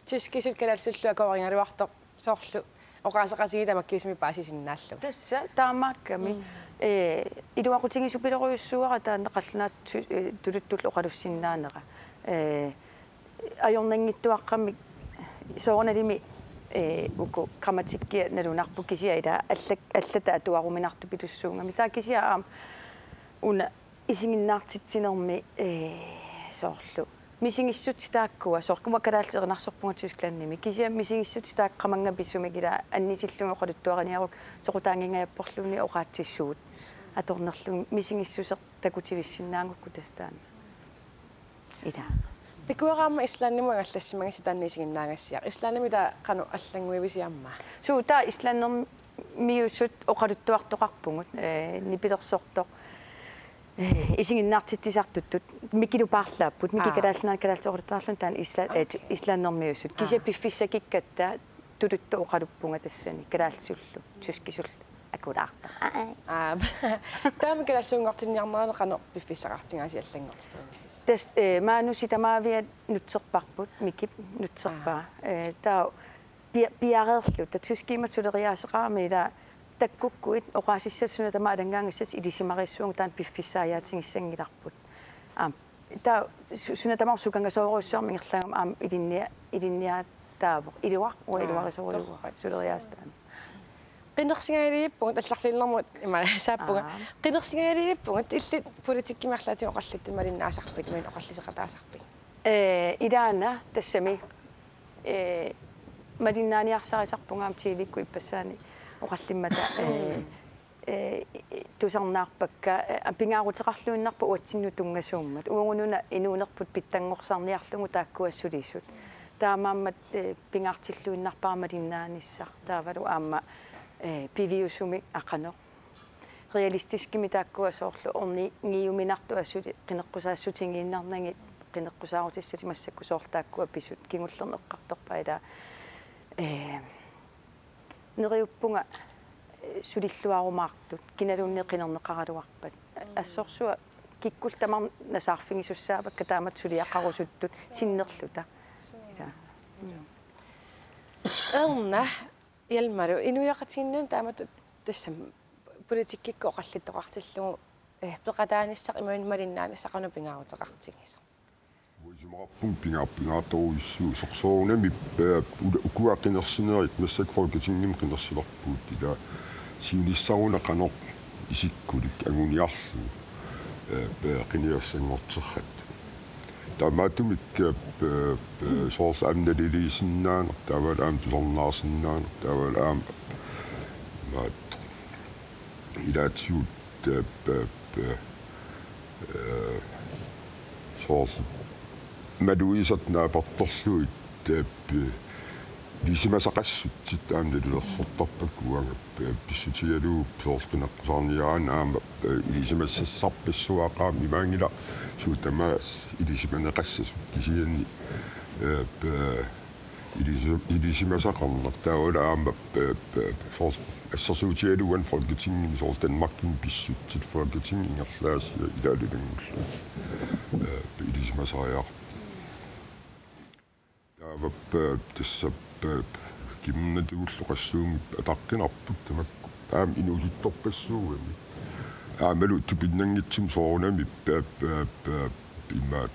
Tyskisut kalaallisullu akuerigaluartoq soorlu oqaaseqatigiit tamakkiisumik paasisinnaallugu. Tassa taamaakkami. Mm. Eh, iluaqutigisupilorujussua taanna qallunaatut, eh, tuluttullu oqalussinnaanera. Eh, ajornanngitsuaqqamik soorunalimi, eh, uku grammatikkia nalunarput kisianni ila alla-, allata atuaruminartupilussuugami. Taava kisianni aamma una isiginnaartitsinermi, eh, soorlu. Misigissutsit taakkua, soorlu uanga kalaallisut erinarsorpunga Tysklandimi. Kisianni misigissutsit taakku qamanngapissumik ila annisillugit oqaluttuariniaruk soqutaanngingajapporluunniit oqaatsisuut. Atornerlugit misigissuseq takutivissinnaagukku tassa taanna. Ila. Takuara aamma Islandimut angallassimagassi taanna isiginnaagassiaq. Islandimi taava qanoq allannguivisi aamma? Suu, taava islandermiusut oqaluttuartoqarpugut, eh, nipilersortoq. Eh, isiginnaartitsisartutut Mikilu paarlaapput, Miki Aa. Kalaallit Nunaanni kalaallisut oqaluttuarluni taanna isla-, eh, islandermiusut. Kisianni Aa. Piffissakikkatta tuluttut oqaluppunga tassani kalaallisullu, tyskisullu akulaartoq. Aa. Aa. Taama kalaallisuunngortinniarnerani qanoq piffissaqartigaasi allanngortiterinissi? Tassa, eh, maanussit tamaaviat nutserparput, Mikip nutserpaa. Aa. Eh, taava pia-, piareerluta tyskiimmat suleriaaseqarami ila takkukkuit oqaasissat suna tamaat alanngaangassatit ilisimareersuugut taanna piffissaajaatigisanngilarput. Aamma taava su-, suna tamaat sukangasoorujussuarmik ingerlagama aamma ilinnia-, ilinniataavoq. Iluaq, uanga Aa, iluarisorujussuuara torrak. Suleriaaseq taanna. Qinersigajalivippugut allarluinnarmut ima saappunga. Aa. Qinersigajalivippugut illit politikkimi arlaatigut oqallittut malinnaasarpit, imaluunniit oqalliseqataasarpit? Eh, ilaana tassami, eh, malinnaaniarsarisarpunga aamma T V-kkut ippassaani oqallimmata, eh, eh, tusarnaarpakka, eh, pingaaruteqarluinnarpoq uatsinnut tunngasuummat. Uagut una inuunerput pitsanngorsarniarlugu taakkua sulisut. Taamaammat, eh, pingaartilluinnarpara malinnaanissaq. Taavalu aamma, eh, piviusumik aqanoq. Realistiskimik taakkua soorlu ornigiuminartut asuli qineqqusaassutigiinnarnagit qineqqusaarutissatit massakkut soorlu taakkua pisut kingullermik eqqartorpaat ila, eh, neriuppunga, eh, sulilluarumaartut, kinaluunniit qinerneqaraluarpat. Assorsuaq kikkullu tamarmik nasaarfigisussaavakka taamatut suliaqarusuttut sinnerluta. Ila. Mm. Erna Hjalmar, inuiaqatigiinni taamatut tassami politikkikkut oqallittoqartillugu, eh, peqataanissaq imaluunniit malinnaanissaq qanoq pingaaruteqartigisoq? Uanga isumaqarpunga pingaar-, pingaartorujussuusoq soorunami, eh, ula-, ukua qinersinerit massakkut Folketingimi qinersilerput, ila siunissaq una qanoq isikkulik anguniarlugu, eh, pe-, qinigassanngorterput. Taamaattumik, eh, pe-, pe-, soorlu aamma naliliisinnaaneq, taavalu aamma tusarnaarsinnaaneq, taavalu aamma maat ilaatigut, eh, pe-, pe-, eh, soorlu malugisat naapertorlugit, eh, pe-, ilisimasaqassutsit aamma nalulersortarpakka uanga, eh, pissutigalugu soorlu qineqqusaarniaraanni aamma, eh, ilisimassassarpassuaqaaq, imaanngilaq suut tamaasa ilisimaneqassasut, kisianni, eh, pe-, ilisi-, ilisimasaqarneq taavalu aamma, eh, pe-, soorlu assersuutigalugu uani Folketingimi soorlu Danmarkimi pissutsit Folketingip ingerlaasua ilaalulanngullu, eh, ilisimasariaqarpoq. Taava, eh, tassa, eh, kimmernatugullu qassuumi ataqqinarput tamakku. Aamma inuusuttorpassuugami. Aammalu tupinnanngitsumik soorunami, eh, eh, eh, imaat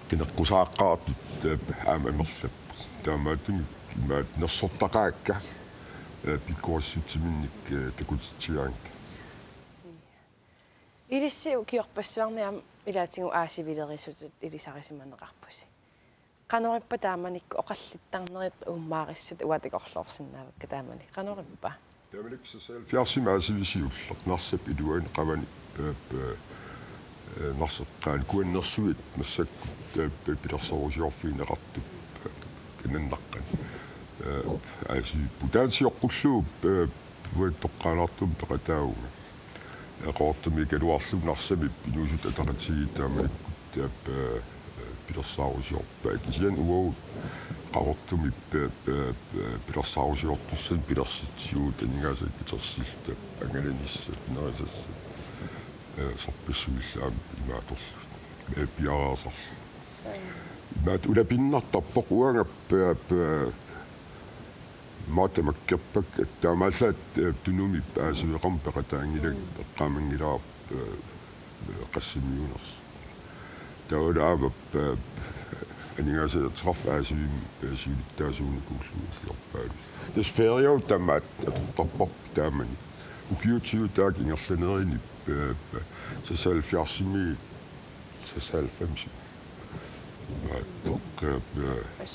qineqqusaartut, eh, aamma amerlapput. Taamaattumik imaat nersortaqaakka, eh, pikkorissutsiminnik, eh, takutitsigaangat. Ilissi ukiorpassuarni aamma ilaatigut aasivilerisutut ilisarisimaneqarpusi. Qanorippa taamanikkut oqallittarnerit uummaarissut uanga takorloorsinnaavakka taamani. Qanorippa? Taamanikkut seksoghalvfjerdsimi aasivik siulleq, Narsap iluani qavani, eh, eh, eh, Narsap eqqaani Kuannersuit massakkut, eh, pilersaarusiorfigineqartut, eh, kanannaqqani. Eh, aasivipput. Taanna sioqqullugu, eh, uanga toqqaannartumik peqataavunga. Qaqortumi ikaluarlugu Narsami Inuusuttut Ataqatigiit taamanikkut, eh, pilersaarusiorpai. Kisianni uagut Qaqortumi, eh, eh, pilersaarusiortussanut pilersitsivugut aningaasat katersilluta, angalanissat, nerisassat, eh, sarpassuillu aamma imaatorlugit, eh, piareersarlugit. Imaattoq ulapinnartarpoq uanga, eh, eh, Maata makkerpakka, taamaallaat, eh, Tunumi aasiveqarneq peqataanngilaq, mm, eqqaamanngilara, eh, qassimiuunersoq. Taavalu aamma, eh, aningaasaliisarfik aasivimmi, eh, siulittaasuunikuullugu ukiorpaaluit. Tassa feriagut tamaat atortarparput taamani. Ukiut siulittaat ingerlanerini, eh, seksoghalvfjerdsimi seksoghalvfems. Imaattoq, eh,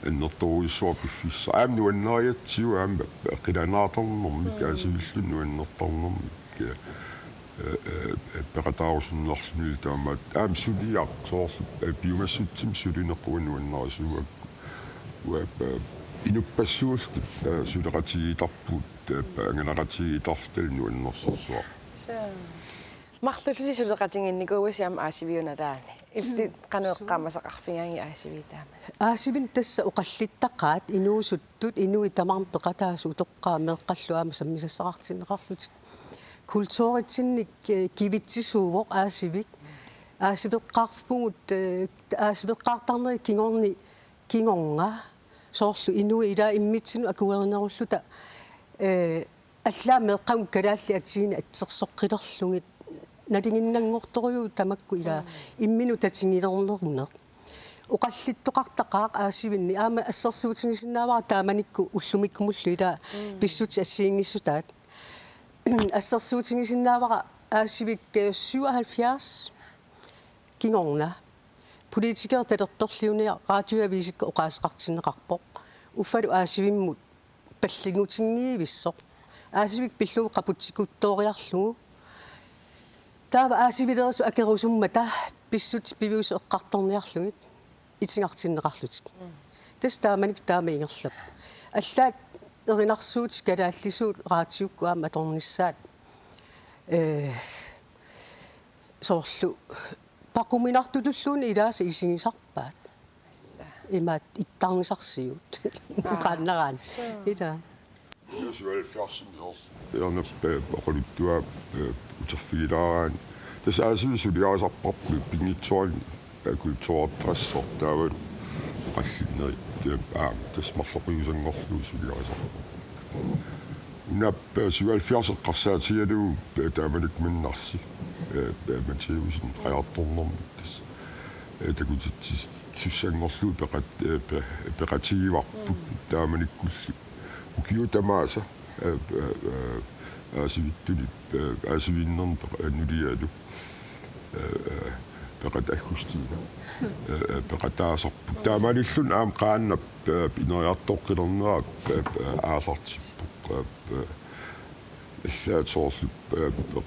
annertoorujussuaq piffissaq. Aamma nuannarigatsigu aamma qilanaartarnermik, mm, aasivilluni nuannertarnermik, eh, eh, eh, peqataarusunnerluni taamaat. Aamma suliaq soorlu, eh, piumassutsimik sulineq uanga nuannarisuugakku. Uanga, eh, inuppassuulluta, eh, suleqatigiittarput, eh, angalaqatigiittarluta nuannersorsuaq. Suu. Marluullusi suleqatigiinnikuuvusi aamma aasiviup nalaani. Illit qanoq eqqaamasaqarfigaanni aasivii taama? Aasivinni tassa oqallittaqaat inuusuttut, inuit tamarmik peqataasut utoqqaat meeqqallu aamma sammisassaqartinneqarlutik. Kulturitsinnik, eh, kivitsisuuvoq aasivik. Aasiveqqaarpugut, eh, aasiveqqaartarneri kingorni, kingorna. Soorlu inuit ilaa immitsinnut akuerinerulluta, eh, allaat meeqqagut kalaallit atiinik atsersoqqilerlugit nalinginnanngortorujuuvoq tamakku ilaa, mm, imminut tatigilerneruneq. Oqallittoqartaqaaq aasivinni aamma assersuutigisinnaavara taamanikkut ullumikkumullu ilaa, mm, pissutsit assigiinngissutaat. Assersuutigisinnaavara aasivik, eh, syvoghalvfjerds kingorna. Politikerit talerperliuniarlugu radioavisikka oqaaseqartinneqarpoq. Uffalu aasivimmut palligutingiivissoq. Aasivik pillugu qaputsikuttooriarlugu. Taava aasivilerisut akerusummata pissutsit piviusut eqqartorniarlugit itigartinneqarlutik. Mm. Tassa taamanikkut taama ingerlavoq. Allaat erinarsuutit kalaallisuut raatiukkut aamma atornissaat. Eh, soorlu paquminartutulluunniit ilaasa isigisarpaat. Assa. Imaattoq ittarnisarsiuk. Aa. Qaannaraanni. Suu. Ilaa. Syvoghalvfjerdsimi soorlu. Peerneq, eh, oqaluttuaq, eh, uterfigilaaraanni. Tassa aasiviit suliarisarparput pinngitsoorani, eh, kulturertartoq taavalu oqallinnerit, eh, aamma tassa marloqiusanngorlugu suliarisarparput. Una, eh, syvoghalvfjerds eqqarsaatigalugu, eh, taamanikkut mannarsi, eh, eh, Matthæussen qajartornermut tassa, eh, takutitsi-, -sussanngorlugu peqat-, eh, pe-, peqatigivarput taamanikkulli. Ukiut tamaasa, eh, eh, eh, aasivittunik, eh, aasiviinnernik peqa-, eh, nulialu, eh, eh, peqat-, Augustina, eh, eh, peqataasarput. Taamaalilluni aamma qaannap, eh, ineriartoqqilernera, eh, eh, aallartippoq, eh, eh, allaat soorlu, eh, pe-,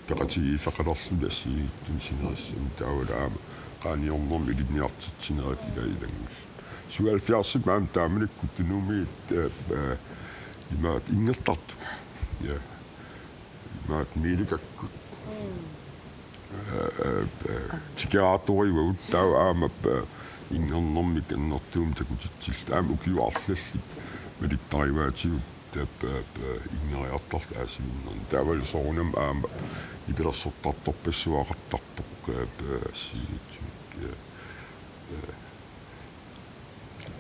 peqatigiiffeqalerluni assigiinngitsunik sinerissami taavalu aamma qaaniornermi ilinniartitsinerit ilaa ilanngullugu. Syvoghalvfjerdsimi aamma taamanikkut Tunumiit, eh, eh, imaattoq inngertartut. Ja. Imaattoq miilikakkut. Eh, eh, eh, tikeraartorivagut taava aamma, eh, inngernermik annertuumik takutitsilluta aamma ukiut arlallit malittarivaatigut taava, eh, inneriartorluta aasiviinnernik. Taavalu soorunami aamma nipilersortartorpassuaqartarpoq, eh, assigiinngitsunik, eh, eh,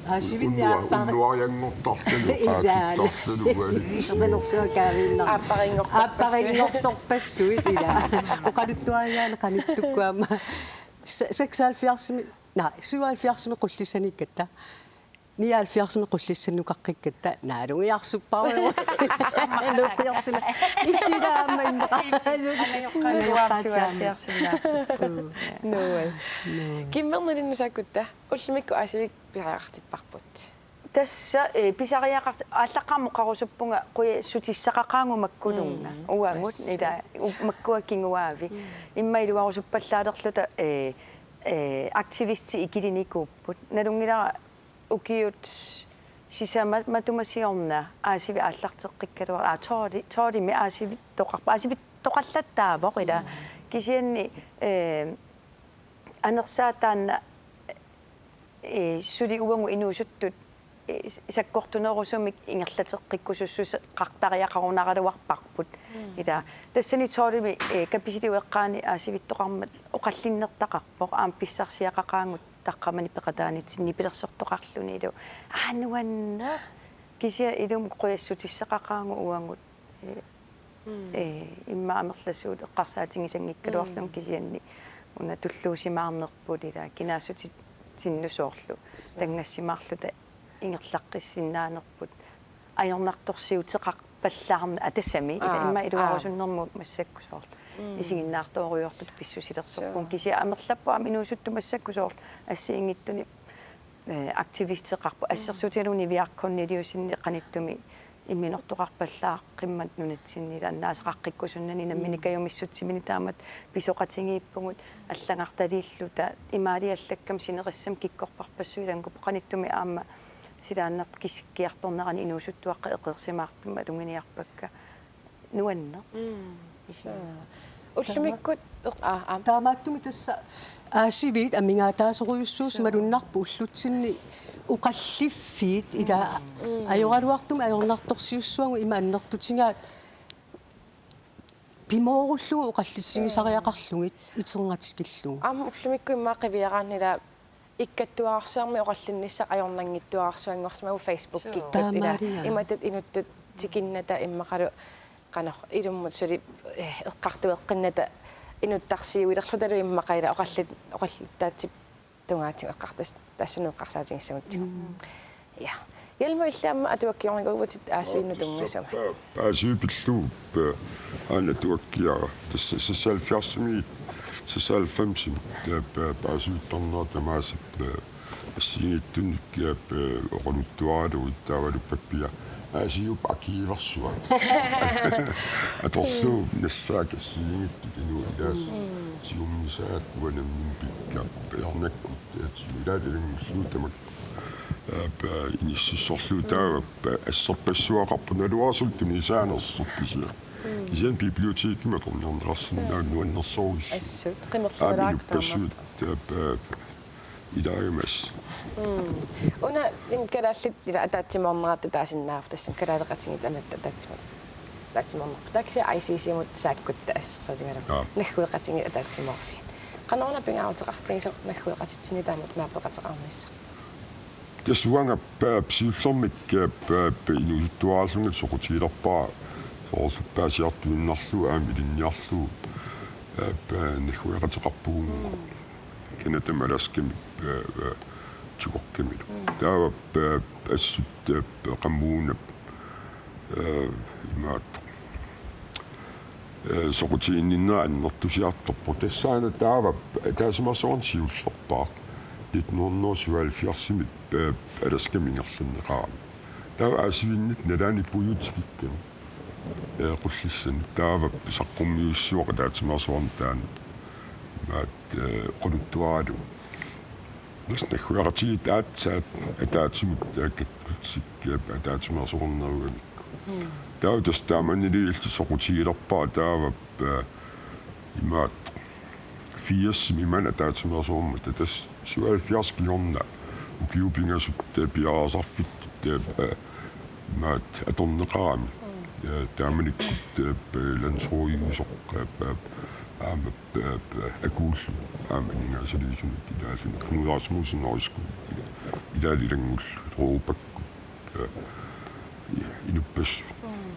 Aasivinni unnuar-, aappari-, unnuarianngortarluni, ilaa, qaakittarluni uani. Isoqinersuaq kaaviinnarpoq. Aapparinngortorpassuit. Aapparinngortorpassuit, ilaa. Oqaluttuarigaanni qanittukkut aamma. Se-, seksoghalvfjerdsimi, nej, syvoghalvfjerdsimi qullissaniikkatta. Nioghalvfjerdsimi qullissannukaqqikkatta. Naalugiarsuppara. Nuuqiarsuna. Ilaa aamma immaqa. Angajoqqaat syvoghalvfjerdsimi. Suu. Nuua. Nuua. Kimmernilinnusaakutta. Ullumikkut aasiviit pisariaqartipparput. Tassa, eh, pisariaqart-, aallaqqaammut oqarusuppunga qujassutissaqaqaagut makkununnga. Mm. Uagut, tassa. Ilaa, u-, makkua kinguaavi. Mm. Immaqa iluarusuppallaalerluta, eh, eh, aktivistit ikilinikuupput. Nalunngilara ukiut sisamat matuma siorna aasivik aallarteqqikkaluarluni. Aa, tolv, tolvimi aasivittoqarpoq. Aasivittoqallattaavoq ilaa. Mm. Kisianni, eh, anersaat taanna, eh, suli uagut inuusuttut, eh, sakkortunerusumik ingerlateqqikkusussuseqartariaqarunaraluarparput. Mm. Ilaa, tassani tolvimi, eh, kapisilit eqqaani aasivittoqarmat oqallinnertaqarpoq, aamma pissarsiaqaqaagut taqqamani peqataanitsinni nipilersortoqarlunilu. Aa, nuanneq. Kisianni ilumut qujassutissaqaqaagut uagut, eh, Mm. Eh, immaqa amerlasuut eqqarsaatigisanngikkaluarlugit. Mm. Kisianni una tulluusimaarnerput ilaa kinaassutitinnut soorlu. Sure. Tanngassimaarluta ingerlaqqissinnaanerput. Ajornartorsiuteqarpallaarneq, aa, tassami, ilaa, aap, immaqa iluarusunnermut, aap, massakkut soorlu. Mm. Isiginnaartorujoortut pissusilersorpugut. Sure. Kisianni amerlappoq aamma inuusuttut massakkut soorlu assigiinngitsunik, eh, aktivisteqarput. Mm. Assersuutigalugu Niviaraq Korneliussenip qanittumi imminortoqarpallaaqqimmat nunatsinni annaasaqaqqikkusunnani nammineq, mm, kajumissutsimini taamatut pisoqatigiippugut allagartaliilluta imaaliallakkami sinerissami kikkorparpassuit ilanngupput qanittumi aamma silaannarpoq kisikkiartornerani inuusuttuaqqat eqeersimaartumik maluginiarpakka nuanneq. Mm. Suu. Ullumikkut eq-, aa, aa. Taamaattumik tassa aasiviit amigaataasorujussuusut, suu, malunnarpoq ullutsinni oqalliffiit ilaa, mm, ajoraluartumik ajornartorsiussavagut ima annertutigaat pimoorullugu oqallisigisariaqarlugit iternatikillugu. Aamma ullumikkut immaqa qiviaraanni ilaa ikkattuararsuarmik oqallinnissaq ajornanngittuararsuanngorsimavugut Facebookikkut. Suu. Ilaa, taamaaliaa. Imatut inuttut tikinnata immaqalu qanoq ilummut suli, eh, eqqartueqqinnata inuttarsiuilerlutalu immaqa ilaa oqallit-, oqallittaatsip tungaatigut eqqartas-, tassunga eqqarsaatigissagutsigu. Mm. Ja. Hjalmar, illit aamma atuakkiornikuuvutit aasivinnut tunngasumik. Aap, aasiviit pillugu, eh, aana atuakkiara. Tassa seksoghalvfjerdsimi, seksoghalvfemsimi, eh, eh, aasivittarnerat tamaasa, eh, assigiinngitsunik, eh, oqaluttuaralugu taavalu pappiaq Aasiup akiiversuaq. Atorlugu nassaat assigiinngitsut inuit ilaasa. Mm. Siummisaat uanga nammineq pikka. Peernakkut, eh, ilaat ilanngullugu tamakku. Eh, pa-, inississorlugu taava, pa-, asserpassuaqarpoq naluara suli tunisaanersoq kisianni. Mm. Kisianni bibliotekimi atorniarneqarsinnaavoq nuannersorujussuaq. Assut, qimerlualaartarnerput. Aamma inuppassuit, eh, pa-, Ilaagimas. Mm. Una im kalaallit ila ataatsimoornerat taasinnaavoq, tassami kalaaleqatigiit tamatta ataatsimo-, ataatsimoornerput. Taava kisianni I C C-mut saakkutta assersuutigalugu. Aa. Naggueqatigiit ataatsimoorfiit. Qanoruna pingaaruteqartigisoq naggueqatitsinni taamatut naapeqateqarnissaq? Tassa uanga, aa, siullermik, aa, aa, inuusuttuarallunga soqutigilerpara soorlu paasiartuinnarlugu aamma ilinniarlugu, aa, aa, naggueqateqarpugut. Mm. Canadami Alaskami, aa, aa, tigoqqamilu. Mm. Taava, aa, assut, aa, qamuuna, aa, imaattoq, aa, soqutiginninnera annertusiartorpoq. Tassaana taava ataatsimeersuarneq siullerpaaq nitten hundrede syvoghalvfjerdsimi, aa, Alaskami ingerlanneqarami. Taava aasivinnit nalaani puiuut tikikkami, aa, Qullissani. Taava saqqummiussivoq ataatsimeersuarneq taanna. Imaat, aa, quluttuaralugu. Tassa naggueqatigiit aatsaat ataatsimut, aa, kattussik, aa, ataatsimeersuarnerugamikku. Mm. Taava tassa taamanilu illit soqutigilerpara taava, aa, imaattoq firsiimi maani ataatsimeersuarmata, tassa syvoghalvfjerds kingorna ukiut pingasut, aa, piareersarfittut, aa, imaat atorneqarami. Mm. Aa, taamanikkut, aa, landsrådiusoq, aa, aa, aamma, aa, aa, akuullugu aamma aningaasaliisunut ilaalluni. Knud Rasmussen Højskole, ila-, ilaallu ilanngullugu Europakkut, aa, inuppassuit. Mm.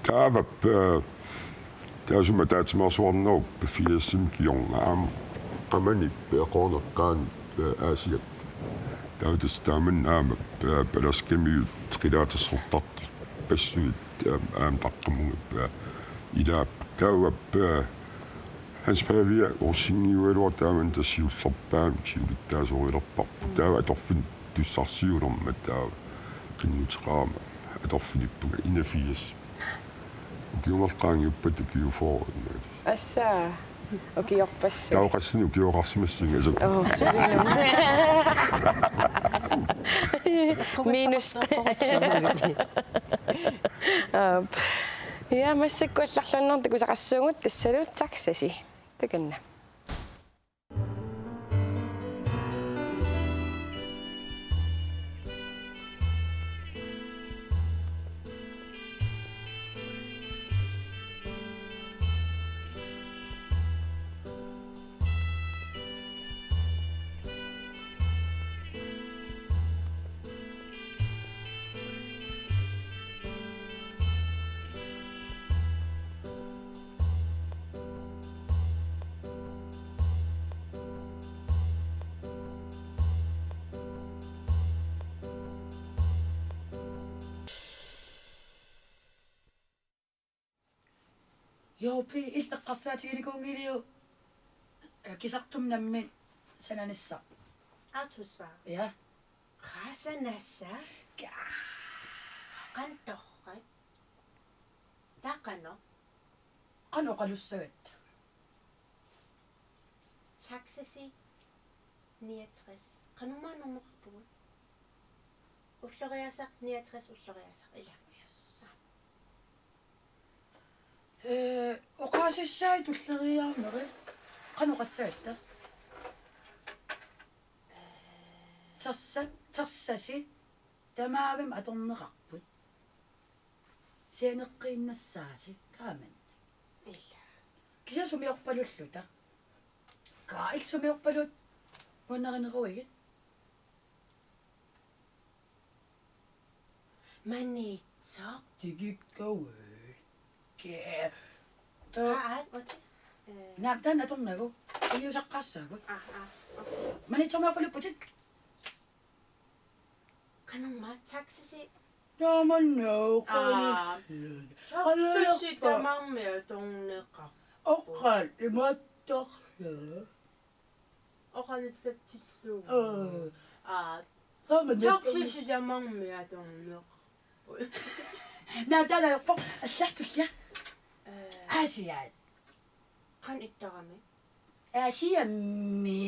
Taava, aa, taassuma ataatsimeersuarnerup firsiimi kingorna aamma qamani peqorneqqaan, aa, Aasiaat. Taava tassa taamani aamma, aa, Alaskamiut qilaatassartarpassuit aamma, aamma taqqamungap, aa, ilaap. Taava, aa, Hans Pavia Rosing-iugaluartoq taamani tassa siullerpaamik siulittaasorilerparput. Taava atorfinnik tussarsiulermat taava qinnuteqarama atorfinippunga enogfirs. Ukiumalu qaangiuppata ukiut fyrre imaat. Assa, ukiorpassuit. Taava qassinik ukioqarsimassaanga, asa. Oo, suli. Minus. Aap. Ja, massakkut allarluinnarmik takusaqassuugut, tassalu Taxasi. Takanna. Joopi, illit eqqarsaatiginikuunngiliuk, aa, kisartumik nammineq sananissaq? Arthur Svare. Ja. Qaa sanassaa? Ka-, qanoq torrak? Taava qanoq? Qanoq oqalussagatta? Taxasi niogtres. Qanormaa normeqarpugut? Ulloriaaseq niogtres, ulloriaaseq, ilaa. Yes. Aa. Ee, oqaasissai tulleriiaarneri. Qanoq oqassagatta? Tersa-, tersasi tamaavimmi atorneqarput. Sianeqqiinnassaasi, taamani. Ila. Kisianni sumiorpalulluta. Kaa, illit sumiorpaluit nuannarineruigit? Maniitsoq. Tikikkagut. Kee. Taa-, Qaat, uti. Ee. Naamik, taanna atornagu. Iliuuseqqaassaagut. Aa, aa. Okay. Maniitsormiorpalupputit. Qanormaa Taxasi? Taamannaa oqalussat. Aa, Taxasi tamarmik atorneqarput. Oqaat imaattarlaa. Oqaluttatsillugu. Aa. Aa. Taamani. Taxasi tamarmik atorneqarput. Naa, taanna ajorpoq. Alla, tullia. Ee. Aasiaat. Qanoq ittarami? Aasiammi.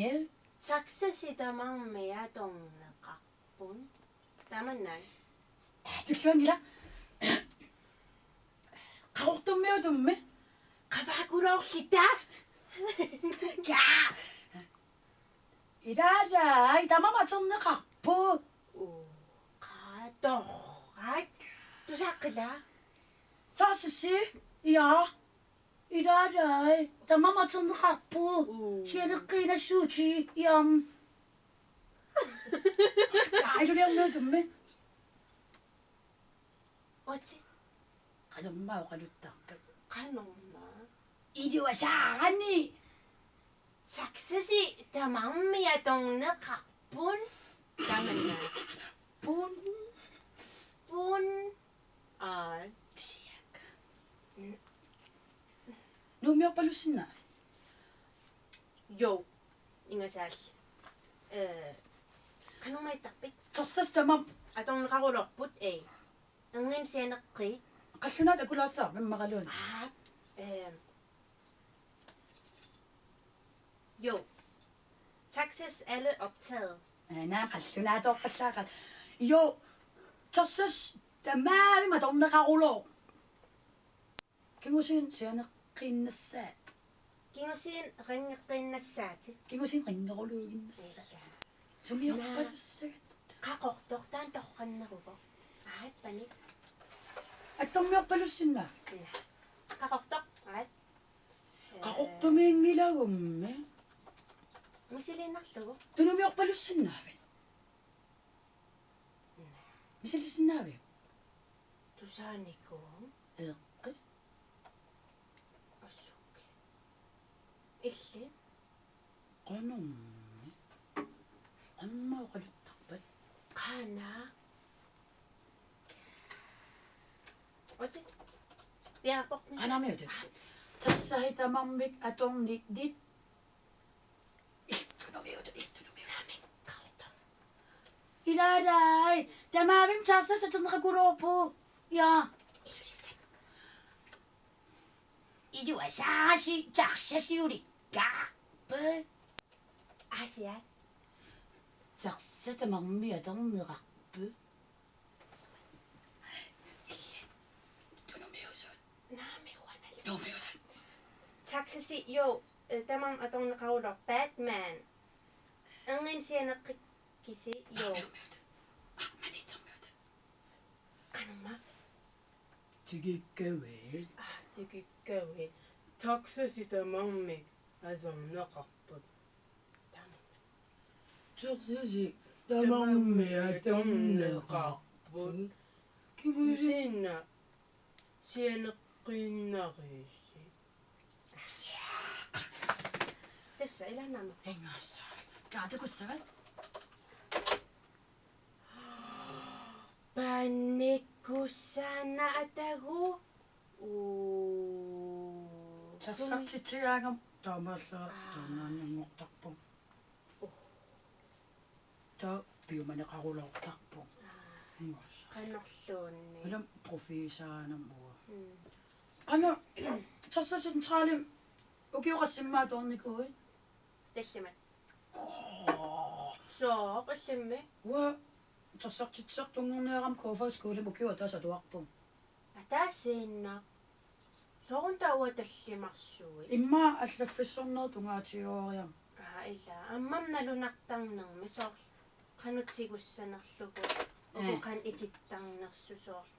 Taxasi tamarmik atorneqarput. Tamanna. Aa, tulluanngilaq. Qaqortormiutummi. Qavaakuloorlita. Kaa. Ilaalai, tamarmik atorneqarput. Uu, qaa, torrak. Tusaaqqila? Taxasi, ja. Ilaalai, tamarmik atorneqarput. Uu. Sianeqqiinnassuutit, ja. Aa, iluliormiutummi. Uti. Qanormaa oqaluttarpat? Qanormaa? Iluasaarani. Taxasi tamarmik atorneqarput. Tamanna. Pun. Pun. Aa. Siak. Nuummiorpalussinnaavit? Jo. Ingasaalli. Ee, qanormaa ittarpit? Taxasi tamarmik atorneqaruloorput, ee. Erniinnaq sianeqqii. Qallunaatut akulaassaaq, immaqaluunniit. Aa, ee. Jo. Taxas alle optaget. Ee, naa, qallunaatoorpallaaqaat. Jo. Taxasi tamarmik atorneqarulooq. Kingusinneq sianeqqiinnassaat. Kingusinneq ringeqqiinnassaatit. Kingusinneq ringeruluinnassaat. Ilaa. Sumiorpalussagat. Qaqortoq taanna torranneruvoq. Aappanik. Attormiorpalussinnaavit? Ilaa. Qaqortoq. Aap. Qaqortumiinngilagummi. Misiliinnarlugu. Tunumiorpalussinnaavit? Misilissinnaaviuk? Tusaanikuuvoq. Eeqqi. Asuki. Illit. Qanormi. Qanormaa oqaluttarpat? Qaanaaq. Uti. Piareerpoq. Qanormiutit? Taxasi tamarmik atornikkut. Illunumiuta, illunumiuta. Ilaalai, tamarmik taxasi atorneqaruloorput. Ja. Iluasaarasi taxasi ulikkaarput. Aasiit. Taxasi tamarmik atorneqarput. Tunumiusut. Naamik uanali. Nuummiusut. Taxasi, jo, eh, tamarmik atorneqaruloorput, Batman. Erniinnaq sianeqqikkisi, jo. Naamik uanali. Ah, Maniitsormiuta. Qanormaa? Tikikkaviit. Ah, tikikkaviit. Taxasi tamarmik atorneqarput. Tamarmik. Taxasi tamarmik atorneqarput. Kingusinneq sianeqqiinnarisi. Tassa ilaannaama. Ingaasa. Kaatakussavat. Panikkussaana atagu. Uu. Taxartitsigaangama taamaallaat. Aa. Taannaanngortarpunga. Uu. Taava piumaneqaruloortarpunga. Aa. Ingaasa. Qanorluunniit. Ulam profiisaanamua. Mm. Qanoq, Taxacentralimi ukioq qassimmaa atuarnikuuit? Tallimat. Sooq illimmi? Uanga taxartitsisartunngorniarama K F-ip skolimi ukioq ataaseq atuarpunga. Ataasiinnaq. Soorunami taava tallimarsui. Immaqa allaffissorneq tungaatigooriarmat. Aa, ilaa. Aammami nalunartarnermi soorlu qanoq tigussanerlugu. Ee. Uku qanoq ikittarnersut soorlu.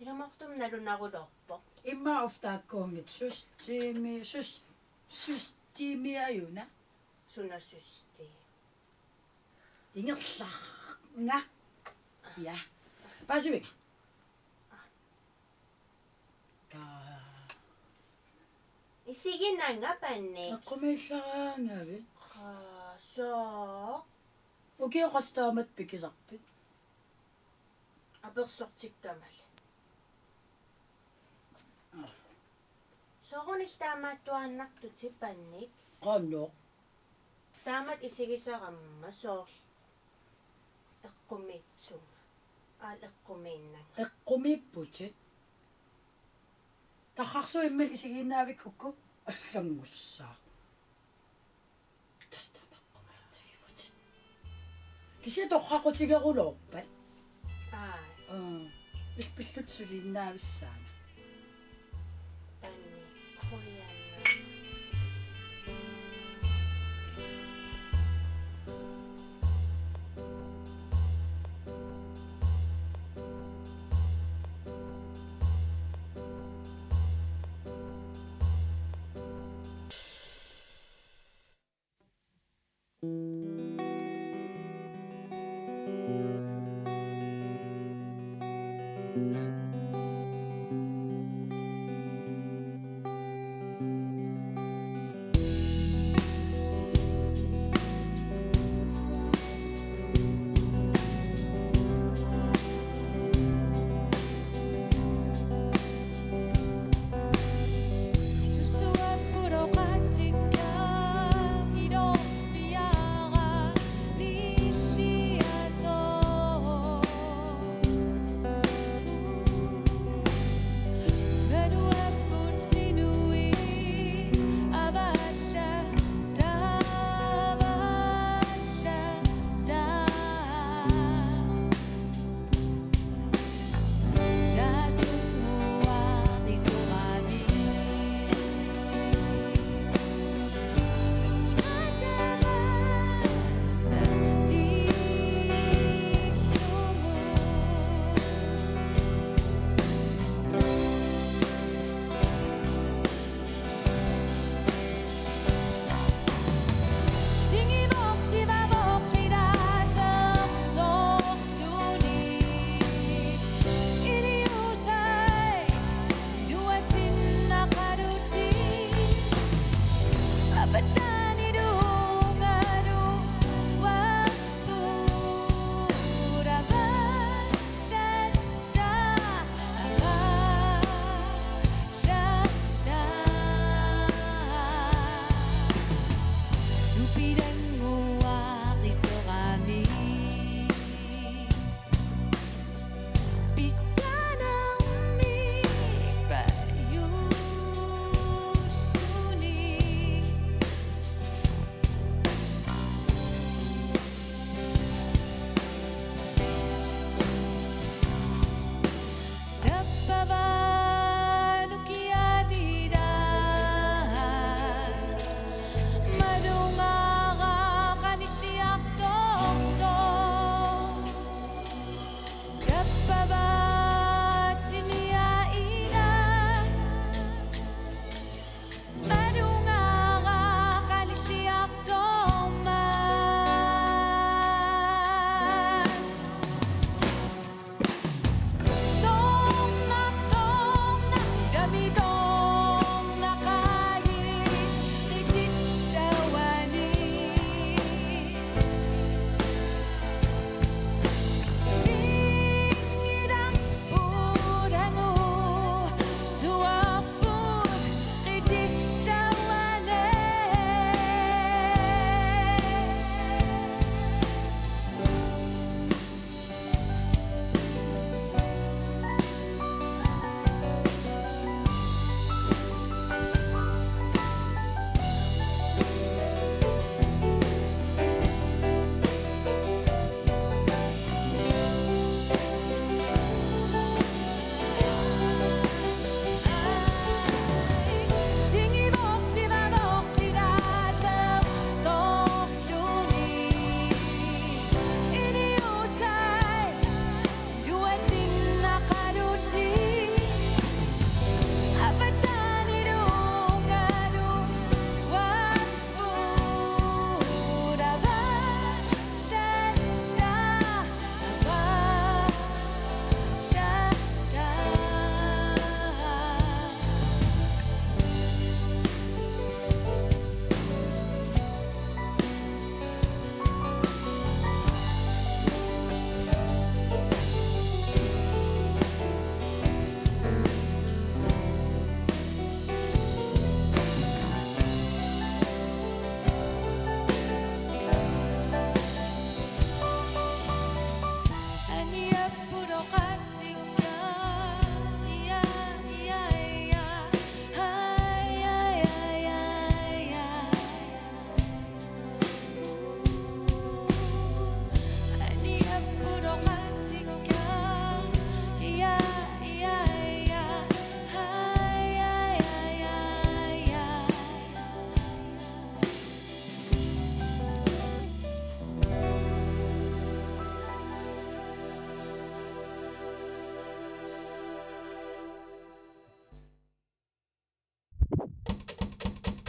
Ilumoortumik nalunaruloorpoq. Immaqa oftaakkuunngitsoq systemi, sys-, systemiajuna. Suna system? Ingerlaannaq. Ja. Paasivinga? Ka. Isiginanga Panik. Eqqumiillaraangavit? Qa, sooq? Ukioq qassit taamatut pikisarpit? Apersortikkamali. Aa. Soorunami taamaattuaannartutit Panik? Qanoq? Taamatut isigisarama soorlu eqqumiitsunga. Aal eqqumiinnanga. Eqqumiipputit. Tarrarsuit imminnut isigiinnaavikkukku allanngussaaq. Tassa taama eqqumiitsigivutit. Kisianni torraqutigeruloorpat. Aa. Aa. Il-, pillutit suliinnaavissaannik. Taanni. Qujanaq.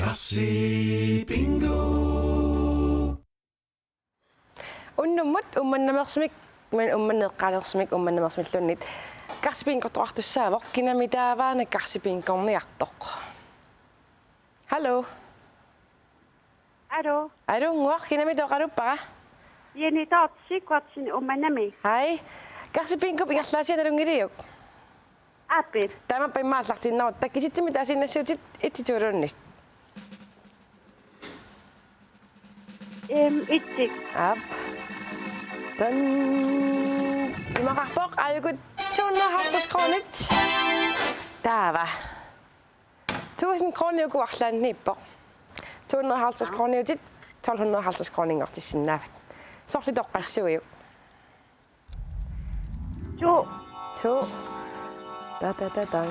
Karsi Bingo. Unnummut Uummannameersumik, men Uummanneeqqaaneersumik, Uummannameersumilluunniit Karsi Bingotoqartussaavoq, kinami taava una Karsi Bingorniartoq. Hallo. Aluu. Aluu, nguaq, kinami oqaluppara? Jenny Dorthe, Sigurdsen, Uummannami. Hej. Karsi Bingo ingerlaasiaq nalunngiliuk? Aappi. Taamaappoq immaqa aallartinnarutta. Kisitsisimmik taasiinnassuutit et-ip to-luunniit? Em, et-ip. Aap. Tan. Imaqarpoq aajuku to hundrede og halvtreds kronit. Taava. Tusind kronit uku arlaanniippoq. To hundrede og halvtreds kroniutit, tolv hundrede og halvtreds kroninngortissinnaavat. Sorleq toqqassaviuk? To. To. Da, da, da, da.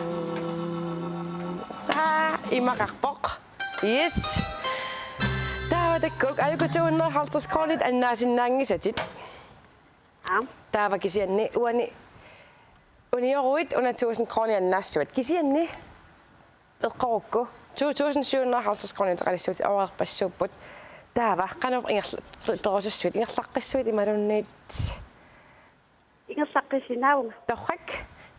Aa, imaqarpoq. Yes. Taava taakku aajuku to hundrede og halvtreds kronit annaasinnaanngisatit. Aap. Taava kisianni uani unioruit una tusind kronit annaassavat. Kisianni eqqorukku to tusind syv hundrede og halvtreds kronit uteqalissuutit ajoreerpassuupput. Taava qanoq ingerla-, pe-, perusussuit, ingerlaqqissuit imaluunniit? Ingerlaqqissinnaavunga. Torrak.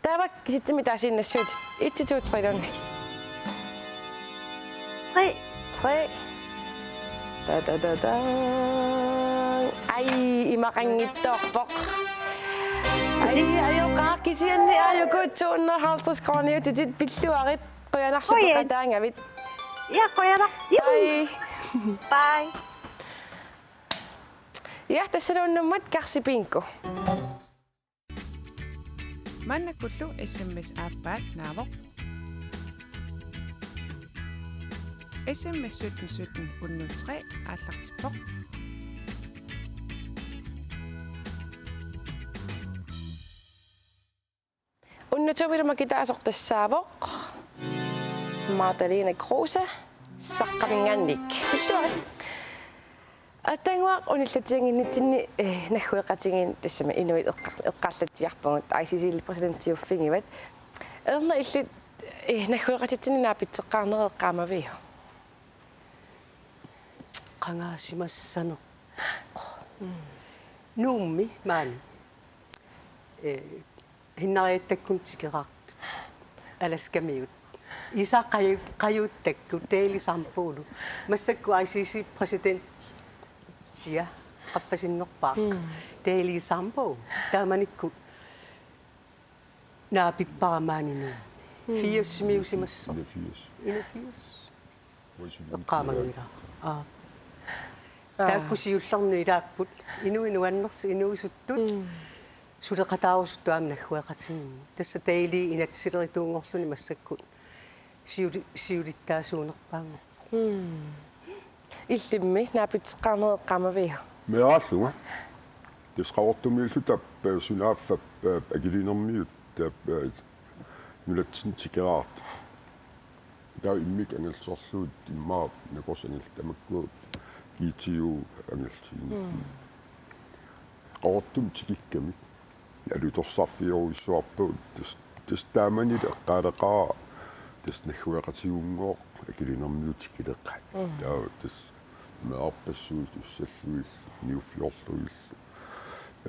Taava kisitsisimmik taasiinnassuutit et-ip to-luunniit? Tre. Tre. Da, da, da, da. Ai, imaqanngitsoorpoq. Ai, ajoqaaq, kisianni aajuku to hundrede og halvtreds kroniutitit pilluarit. Qujanarlu peqataagavit. Ja, qujanaq. Juhu. Bye. Bye. Ja, tassalu unnummut Karsi Bingo. Maannakkullu S M S aappaat naavoq. S M S sytten sytten hundrede og tre aallartippoq. Unnummut makitaasoq tassaavoq Magdalena Kruse, Saqqaminngaanniit. Aatsaannguaq unillatsiannginnitsinni, eh, naggueqatigiinni tassami inuit eqqa-, eqqaallatsiarpugut, I C C-p præsidentiuffigivat. Erna, illit, eh, naggueqatitsinni naapitseqqaarnerit eqqaamaviuk? Qangaasimassanerpoq. Mm. Nuummi maani. Eh, Hinnariattakkunni tikeraartut. Alaskamiut. Isa qaju-, qajuuttakkut Daily Sampoolu. Massakkut I C C-p præsidentia qaffasinnerpaaq. Mm. Daily Sampo. Taamanikkut naapippara maani Nuummi. Mm. Firsimiusimassaaq. Enogfirs. Enogfirs. Eqqaamanngilara. Aa. Aa. Taakku siullerni ilaapput. Inuit nuannersut, inuusuttut. Mm. Suleqataarusuttut aamma naggueqatigiinni. Tassa Daily inatsilerituunngorluni massakkut siuli-, siulittaasuunerpaanngorpoq. Mm. Illimmi naapitseqqaarnerit eqqaamaviuk? Meeraallunga. Tassa Qaqortumiilluta, eh, sunaaffa, eh, Akiliinermiut, eh, eh, nunatsinni tikeraartut. Taava immikkut angerlasoorlugit immaqa nakorsat angerlatit tamakku G T O angerlatigineq. Mm. Qaqortumi tikikkamik alutorsarfiorujussuarpagut, tassa, tassa taamani eqqaaleqaara, tassa naggueqatigiinngooq Akiliinermiut tikileqaat. Mm. Taava tassa meerarpassuit ussallugillu, niuffiorlugillu,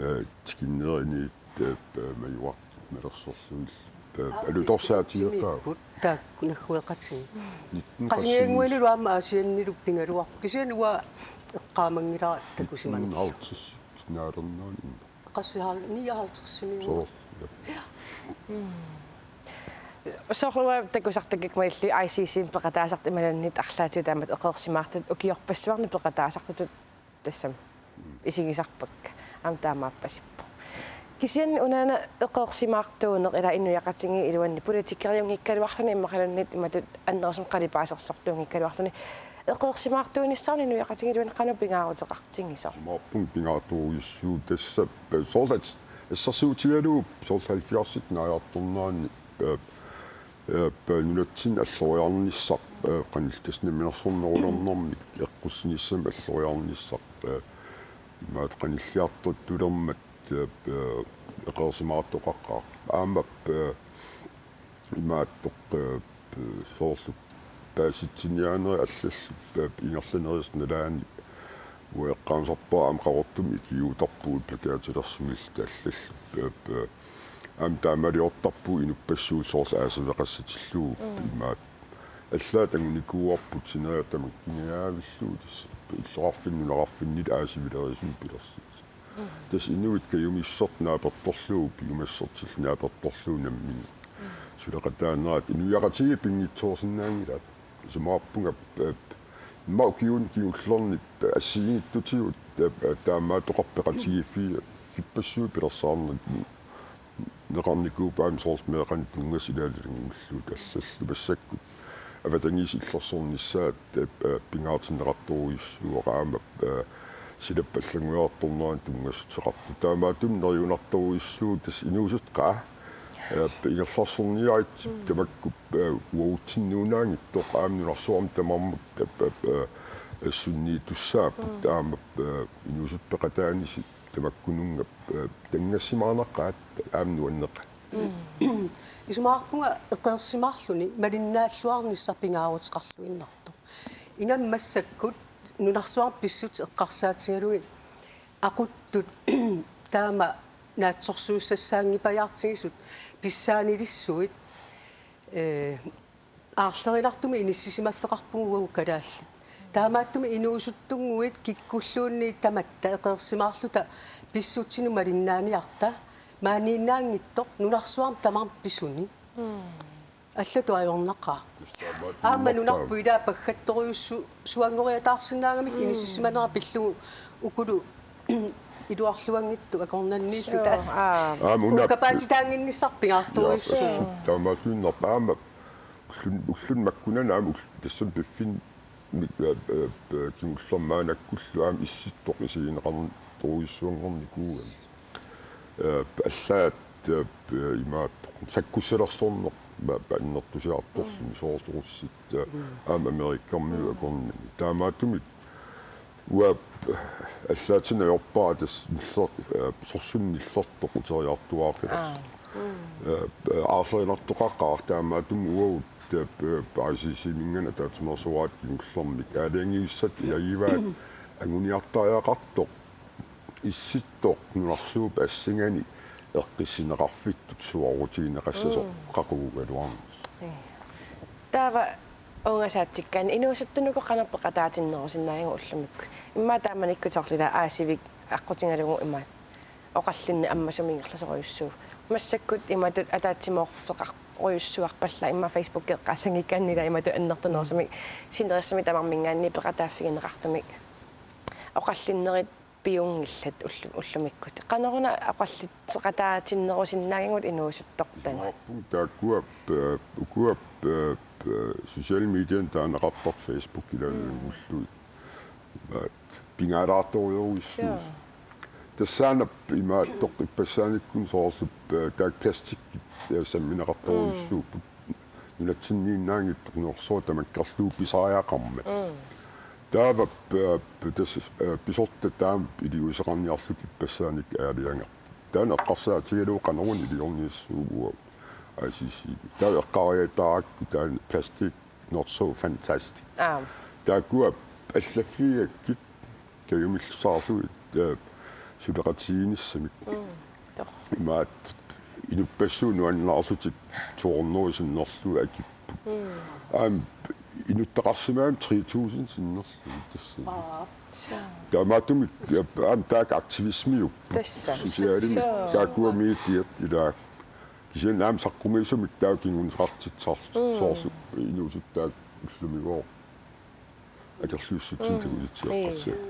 eh, tikinneriniit, eh, majuartut malersorlugillu, eh, alutorsaatigeqaat. Taakku naggueqatigiit. Nitten Qasigiannguanilu aamma Aasiannilu pigaluarpoq. Kisianni uanga eqqaamanngilara takusimanersoq. Nitten halvtreds naalernerani. Qassi hal-, nioghalvtredsimi. Soo, ja. Soorlu uanga takusartakkakka malillugu I C C-mi peqataasartut imaluunniit arlaatigut taamatut eqeersimaartutut ukiorpassuarni peqataasartutut tassami isigisarpakka. Aamma taamaappasippoq. Kisianni unaana eqeersimaartuuneq ila inuiaqatigiit iluanni politikeriunngikkaluarluni immaqaluunniit imatut annerusumik qalipaasersortuunngikkaluarluni eqeersimaartuinissaq inuiaqatigiit iluanni qanoq pingaaruteqartigisoq? Sumaarpun pingaartorujussuuvoq tassa, eh, soorlu assersuutigalugu soorlu halvfjerdsit naajartornerani, eh, eh, nunatsinni alloriarnissaq, eh, qanillis namminersornerulernermik eqqussinissamik alloriarnissaq, eh, imaattoq qanilliartortulermat, eh, eqeersimaartoqaqaaq. Aamma, eh, imaattoq, eh, soorlu paasitsiniaanerit allallu, p-, ingerlanerisa nalaani uanga eqqaamasarpara aamma Qaqortumi ikiuutarpugut plakatilersumilluta allallu, p-, p-, aamma taamaaliortarpugut inuppassuit soorlu aasiveqassatillugu. Mm. Imaat allaat angunikuuarput sineriak tamakkiingajavillugu tassa illoqarfinni nunaqarfinnilu aasivilerisugut pilersitsisoq. Tassa inuit kajumissortut naapertorlugit, piumassortillu naapertorlugit namminneq. Suleqataanerat inuiaqatigiit pinngitsoorsinnaanngilaat. Isumaqarpunga, eh, immaqa ukiuni kingullerni assigiinngitsutigut, eh, taamaattoqarpoq peqatigiiffigippassuit pilersaarneq neqarnikuupput aamma soorlu meeqqanik tunngasut ilaalu ilanngullugit allallu massakkut. Avatangiisit illersornissaat, eh, pingaartinneqartorujussuuvoq aamma, eh, silap allannguiartornerani tunngassuteqartoq. Taamaattumik neriunartorujussuuvoq tassa inuusuttut qaa, eh, ingerlaarsorniaritsi tamakku, eh, uagutsinnuunaanngitsoq aamma nunarsuarmi tamarmut, eh, eh, eh, sunniitussaapput aamma, eh, inuusuttut peqataanisi tamakkununnga, eh, tanngassimaarnaqaat aamma nuanneqaat. Isumaqarpunga eqeersimaarluni malinnaalluarnissaq pingaaruteqarluinnartoq. Ingammik massakkut nunarsuarmi pissutsit eqqarsaatigalugit aqutsisut taama naatsorsuussassaanngipajaartigisut pissaanilissuit, eh, aarlerinartumik inissisimaffeqarpugut uagut kalaallit. Taamaattumik inuusuttunnguit kikkulluunniit tamatta eqeersimaarluta pissutsinut malinnaaniarta maaniinnaanngitsoq nunarsuarmi tamarmi pisuni. Allatut ajornaqaaq. Aamma nunarput ilaa paggattorujussu-, suanngoriataarsinnaagamik inissisimanera pillugu ukulu iluarluanngitsut akornanniilluta. Suu, aa. Aamma una- Ukapaatitaannginnissaq pingaartorujussuuvoq. Taamaassuinnarpoq aamma ullun-, ulluni makkunani aamma ull-, tassami piffinni, eh, eh, eh, kingullermi maannakkullu aamma Issittoq isigineqartorujussuanngornikuugami. Eh, allaat, eh, imaattoq sakkussalersorneq ma-, annertusiartorluni soorlu russit, eh, aamma Amerikkarmiut akornanni. Taamaattumik uanga allaatigut ajorpara tassa niller-, eh, sorsunneq nillertoq uteriartuaaqilersoq. Aa. Eh, eh, aarlerinartoqaqaaq taamaattumik uagut, eh, eh, I C C-minngaanniit ataatsimeersuaraatta kingullermik aalajangiussat ilagivaat anguniartariaqartoq Issittoq nunarsuup assinganik eqqissineqarfittut suaarutigineqassasoq qaqugugaluarnersoq. Ee. Taava uunga saatsikkaanni inuusuttunut uku qanoq peqataatinnerusinnaagigut ullumikkut. Immaqa taamanikkut soorlu ilaa aasivik aqqutigalugu imaat oqallinneq ammasumik ingerlasorujussuuvoq. Massakkut imatut ataatsimoorfeqarujussuarpallaaq immaqa Facebookimi eqqaassanngikkaanni ilaa imatut annertunerusumik sinerissami tamarminngaanniit peqataaffigineqartumik. Oqallinnerit piunngillat ullu-, ullumikkut. Qanoruna oqallitseqataatinnerusinnaagigut inuusuttortanut? Imaappoq taakkua, eh, ukua, eh, eh, social medianik taaneqartartut Facebook ilaalu ilanngullugit. Aat, pingaalaartorujorujussuusoq. Suu. Tassaana imaattoq ippassaanikkut soorlu, eh, taakku plastikkit, eh, sammineqartorujussuupput. Nunatsinniinnaanngitsoq nuersoq tamakkerlugu pisariaqarmat. Mm. Taava, eh, tassa, eh, pisortat taama iliuuseqarniarlutik ippassaanikkut aalajangerput. Taanna eqqarsaatigalugu qanoruna iliorniassuugut I C C. Taava eqqaariattaarakku taanna plastic not so fantastic. Aap. Taakkua allaffigigakkit kajumillusaarlugit, eh, suleqatigiinnissamik. Mm, toh. Imaattoq inuppassuit nuannaarlutik to hundrede sinnerlugit akipput. Mm. Aamma inuttaqarsimagami tre tusind sinnerlugit tassa. Aap. Suu. Taamaattumik, eh, aamma taakku aktivismiupput. Tassa. Socialimik. Suu. Taakkua mediat ilaa. Kisianni aamma saqqummiisumik taakku kinguneqartitsisarlutik. Mm. Soorlu inuusuttut taakku ullumigooq akerliussutsinnik, mm, takusitsiaqqassaaq. Ii.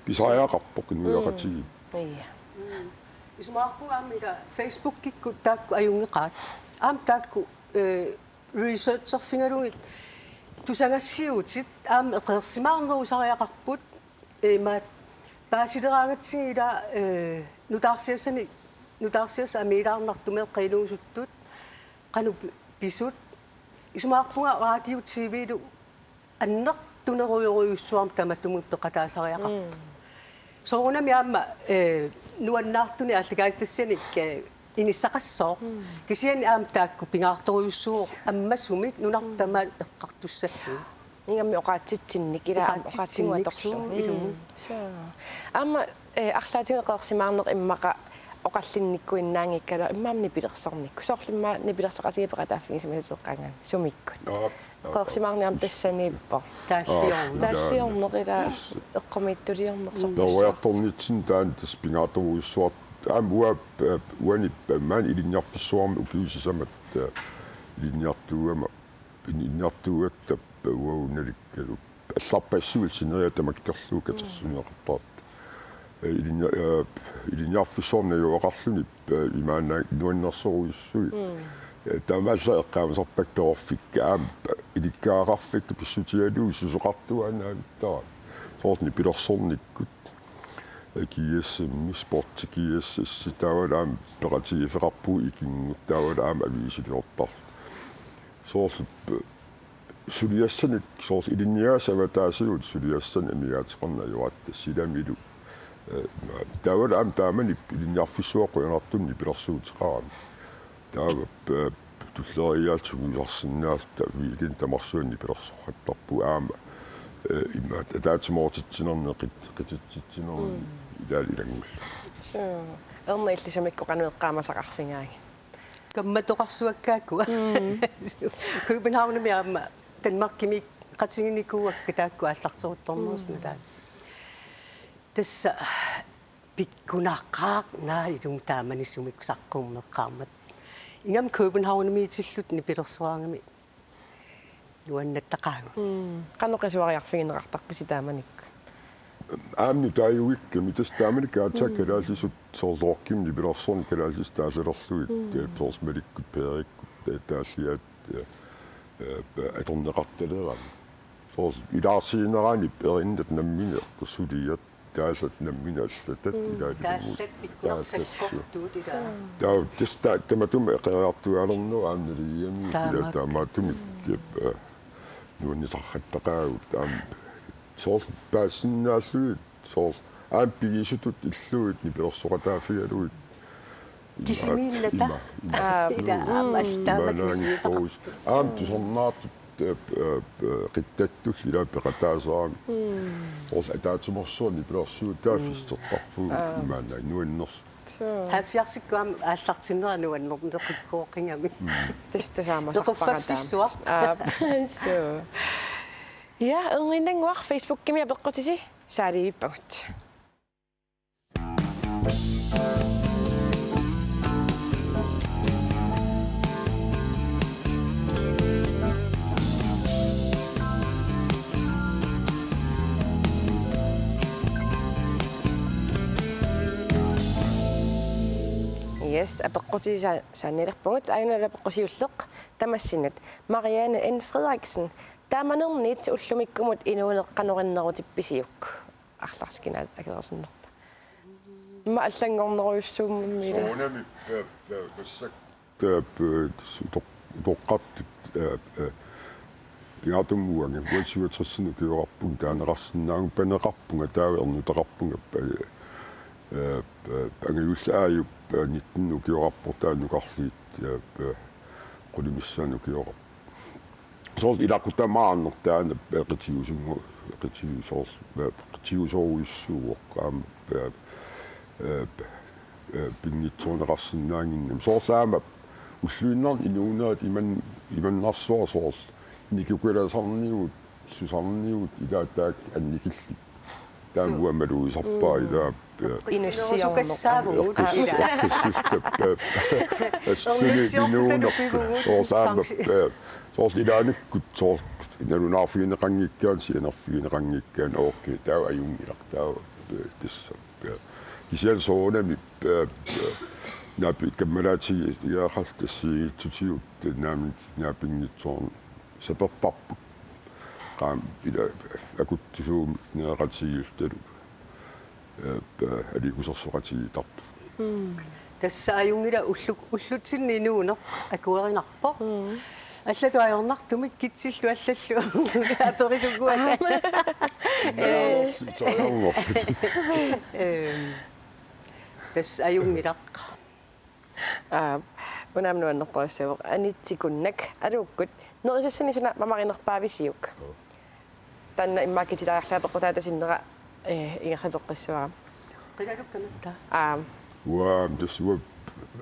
Pisariaqarpoq inuiaqatigiit. Mm. Ii. Mm. Isumaqarpunga aamma ila Facebookikkut taakku ajunngeqaat. Aamma taakku, eh, researcherfigalugit tusagassiuutit aamma eqeersimaarnerusariaqarput, eh, imaat paasileraangatsigit ila, eh, nutaarsiassanik, nutaarsiassat amiilaarnartumik eqqaa inuusuttut qanoq pi-, pisut. Isumaqarpunga radio T V-lu annertunerujorujussuarmik tamatumunnga peqataasariaqartoq. Mm. Soorunami aamma, eh, nuannaartunik aallakaatitassanik, eh, inissaqassaaq. Mm. Kisianni aamma taakku pingaartorujussuuvoq ammasumik nunarput tamaat eqqartussallugit. Ingammik oqaatsitsinnik, ila aamma oqaatsinnik oqaatsinnik oqartoq suu ilumut. Mm. Suu. Aamma, eh, arlaatigut qeqersimaarneq immaqa oqallinnikkuinnaanngikkaluarpoq immaqa nipilersornikkut. Soorlu immaqa nipilersoqatigiit peqataaffigisimasateqanngilaq sumikkut. Aap. Qeqersimaarneq aamma tassaniippoq. Taalliorneq. Aap, taalliorneq ila eqqumiitsuliorneq sorpassuartik. Peroriartornitsinni taanna tassa pingaartorujussuartut. Aamma uap, eh, uani, eh, maani ilinniarfissuarmi ukiut sisamat, eh, ilinniartuugama, ilinniartuugatta uagut nalikkalu. Allarpassuit sineriak tamakkerlugu katersuneqartarput. Eh, ilinni-, eh, ilinniarfissuarmi najugaqarluni, eh, imaannaat nuannersorujussuit. Mm. Eh, taamaallaat eqqaamasarpakka perorfikka aamma ilikkagaqarfikka pissutigalugit susoqartuaannaavittara. Soorlu nipilersornikkut. Eh, G S M, Sports G S S, taavalu aamma peqatigiiffeqarpugut ikinngut, taavalu aamma aviisiliortarluta. Soorlu, eh, suliassanik, soorlu ilinniagassat avataasigut suliassanik amigaateqarneq ajoratta silamilu. Eh, taavalu aamma taamani ilinniarfissuaq qujanartumik nipilersuuteqarami. Taava, eh, tulleriiaat sungiusarsinnaalluta weekend tamarsuani nipilersortarpugut aamma. Eh, immaqa ataatsimoortitsinerni qit-, qititsitsinerni. Mm. Ilaa ilanngullugu. Suu. Erna illit sumikkut qanoq eqqaamasaqarfigaagit? Kammatoqarsuakka ukua. Mm. Københavnimi aamma Danmarkimi qatiginikuuakka taakku aallarteruttornersut. Mm. Nalaat. Tassa pikkunaqaaq naa ilumut taamani sumikkut saqqummeqqaarmat. Ingammik Københavnimiitilluta nipilersoraangami nuannattaqaagut. Mm. Qanoq qisuariarfigineqartarpisi taamanikkut? Aamma nutaajugikkami tassa taamanikkut aatsaat, mm, kalaallisut soorlu rockimik nipilersorneq kalaallisut taasarlugit, mm, eh, soorlu Malikkut, Peerikkut, eh, taalliaat, eh, eh, atorneqartaleramik. Soorlu ilaarsiinerani erinat nammineq suliat, taallat nammineq allatat, mm, ilaalu taallat pikkunarsakkortuut ilaa. Taava tassa ta-, tamatuma eqeeriartuaalernerup aamma naligiigami ilaa. Taamaakka. Taamaattumik, eh, nuannisaqattaqaagut aamma soorlu paasisinnaallugit, soorlu aamma pigisutut illugit nipilersoqataaffigalugit. Kisimiinnata. Ima, ima. Aa, ilaa aamma, mm, altaammat imaannaanngitsorujussuit misigisaqartut. Aamma tusarnaartut, eh, eh, eh, qittattullu ilaa peqataasarami. Mm. Soorlu ataatsimoorsuaq nipilersuutaa, mm, fisteqqarpugut. Aa. Imaannaat nuannersoq. Suu. Halvfjerdsikkut aamma aallartinnera nuannerneqqikkooqigami. Mm. Tassa taamaasarpara taama. Pequffaffissuaq. Aap, suu. Ja, Erniinnannguaq, Facebookimi apeqqutisi saalivippagut. Yes, apeqqutisi sa-, saanilerpugut, aajuna apeqqut siulleq tamassinnut. Marianne N. Frederiksen, taamanerniit ullumikkumut inuuneq qanoq innerutippisiuk? Arlarskinaat akerersunnerpa. Immaqa allanngornerujussuummammi ila. Soorunami pa-, pa-, passak. Taava, eh, utoq-, utoqqartut, eh, eh, pingaartumik uanga, uanga syvogtres ukioqarpunga, taaneqarsinnaavunga, paneqarpunga, taava ernutaqarpunga, pa-, eh, eh, angajulleq Aajup, eh, nitten ukioqarpoq, taava nukarliit, eh, eh, qulit missaanni ukioqarput. Soorlu ilaqutamaarneq taanna, eh, qitiusungu-, qitiusoor-, eh, qitiusorujussuuvoq aamma, eh, eh, eh, pinngitsoorneqarsinnaannginnami. Soorlu aamma ulluinnarni inuunerit iman-, imannarsuaq soorlu nikukilasarnigut, susarnigut ilaa taakku annikillit. Taava, suu, uanga malugisarpara, mm, ilaa, eh, inussiorneq. Eqqissinerusukassaarpugut, eqqis-, ilaa. Eqqissilluta, eh, assulluunniit inuuneq. Ornitsiorluta nupivugut. Soorlu aamma, pensi-, eh, soorlu ilaannikkut, soorlu nalunaarfigineqanngikkaanni, sianerfigineqanngikkaanni, okay, taava ajunngilaq, taava, eh, tassa, eh, kisianni soorunami, eh, eh, naapi-, kammalaatigiaaqarluta assigiinngitsutigut, naamik, naapinngitsoorn-, saperparput. Qaam ila akutsusuumik nereqatigiillutalu, eh, pa-, aliikkusersoqatigiittarput. Mm. Tassa ajunngilaq ullu-, ullutsinni inuuneq akuerinarpoq. Mm. Allatut ajornartumik kitsillu allallu aperisunnguakka. Aamma. Eh. Ehm, tassa ajunngilaq. Aa, una aamma nuannertorujussuuvoq, Anit Tikunnak, aluukkut, nerisassanik suna mamarinerpaavisiuk? Taanna immaqa kitilaarlaa peqqutaata sinnera, eh, ingerlateqqissuarama. Qilalukkama taa. Aa. Uaa, tassa uanga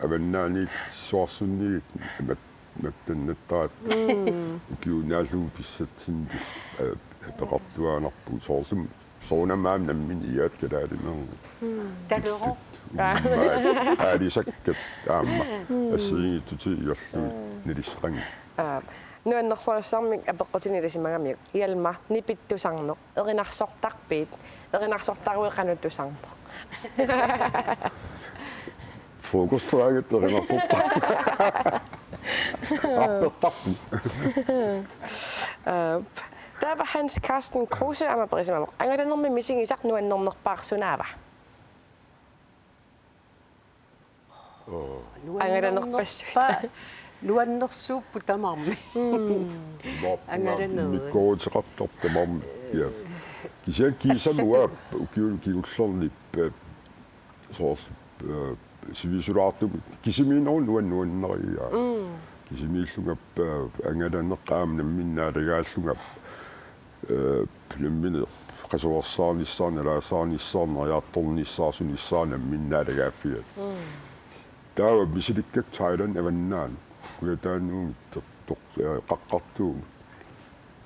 avannaaniit suarsunniit mat-, mattannattaat. Mm. Ukiup naallugu pissatsinni tassa, eh, peqartuaannarpugut soorlumi soorunami aamma nammineq iaat kalaalimeerneq. Mm. Talerooq. Uummaat aalisakkat aamma. Mm. Assigiinngitsutigut iorlugit nalissaqanngillat. Aa. Nuannersorujussuarmik apeqqutini ilisimagamiuk. Hjalmar, nipit tusarneq, erinarsortarpit, erinarsortaruit qanoq tusarneq? Frokosteraagat erinarsortarput. Arpertarput. Aap. Taava Hans Carsten Kruse aamma aperisimavoq. Angalanermi misigisaq nuannernerpaaq sunaava? Oo. Angalanerpassuit. Nuannernerpa-, nuannersuupput tamarmik. Mm. Angalanerit. Immikkoortitaqartarput tamarmik. Ja. Kisianni kiisami uanga ukiuni kingullerni, eh, soorlu, eh, sivisulaartumik kisimiinnerullunga nuan-, nuannarigaa. Mm. Kisimiillunga, eh, angalaneq aamma nammineq naalagaallunga. Eh, nammineq qasuersaarnissaa, nalaassaarnissaa, neriartornissaa, sunissaa nammineq naalagaaffigaat. Mm. Taava misilikkakku Thailand avannaani. Kujataani uunga toq-, toq-, eh, qaqqartuuvoq.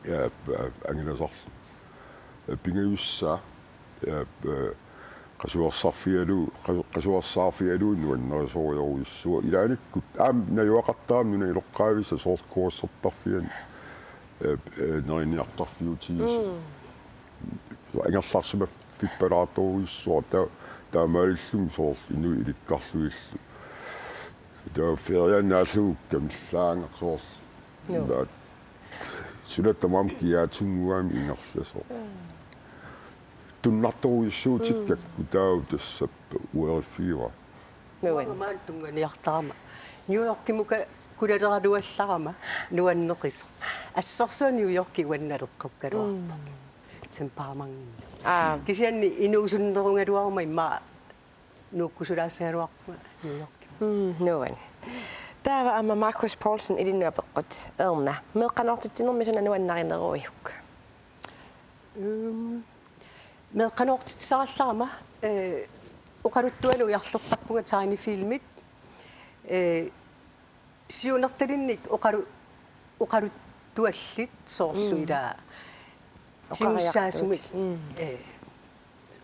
Ja, eh, angalasarlunga. Eh, pingajussaa, ja, eh, qasuersaarfigalugu, qasu-, qasuersaarfigalugu nuannerisorujorujussuuvoq. Ilaannikkut aamma najugaqartarami nunap iloqqaavisa soorlu kurussertarfiani. Eh, eh, neriniartarfiutigisoq. Mm. Angerlarsimaffippalaartorujussuaq ta-, taamaalilluni soorlu inuit ilikkarlugillu. Taava ferianut naallugu kamillaangaq soorlu. Joo. Imaat. Suna tamarmi kiaatinnguami ingerlasoq. Mm. Tunnartorujussuutikkakku taava tassa ueriffigivara. Nuan. Uanga maani tunnganiartarama. New Yorkimut ka-, kulaleraluallarama nuanneqisoq. Assorsuaq New Yorki uannut naleqqukkaluarpoq. Mm. Temperamentinni. Aa. Kisianni inuusunnerugaluaruma immaqa nuukkusulaassagaluarpunga New Yorkimut. Mm, nuan. Taava aamma Markus Poulsen ilinnut apeqqut. Erna, meeqqanoortitsinermi suna nuannarineruiuk? Ehm, meeqqanoortitsisarallarama, eh, oqaluttuanut ujarlertarpunga tegnefilmit, eh, siunertalinnik oqalu-, oqaluttuallit soorlu. Mm. Ilaa tigussaasumik. Oqariartuut. Mm. Eh,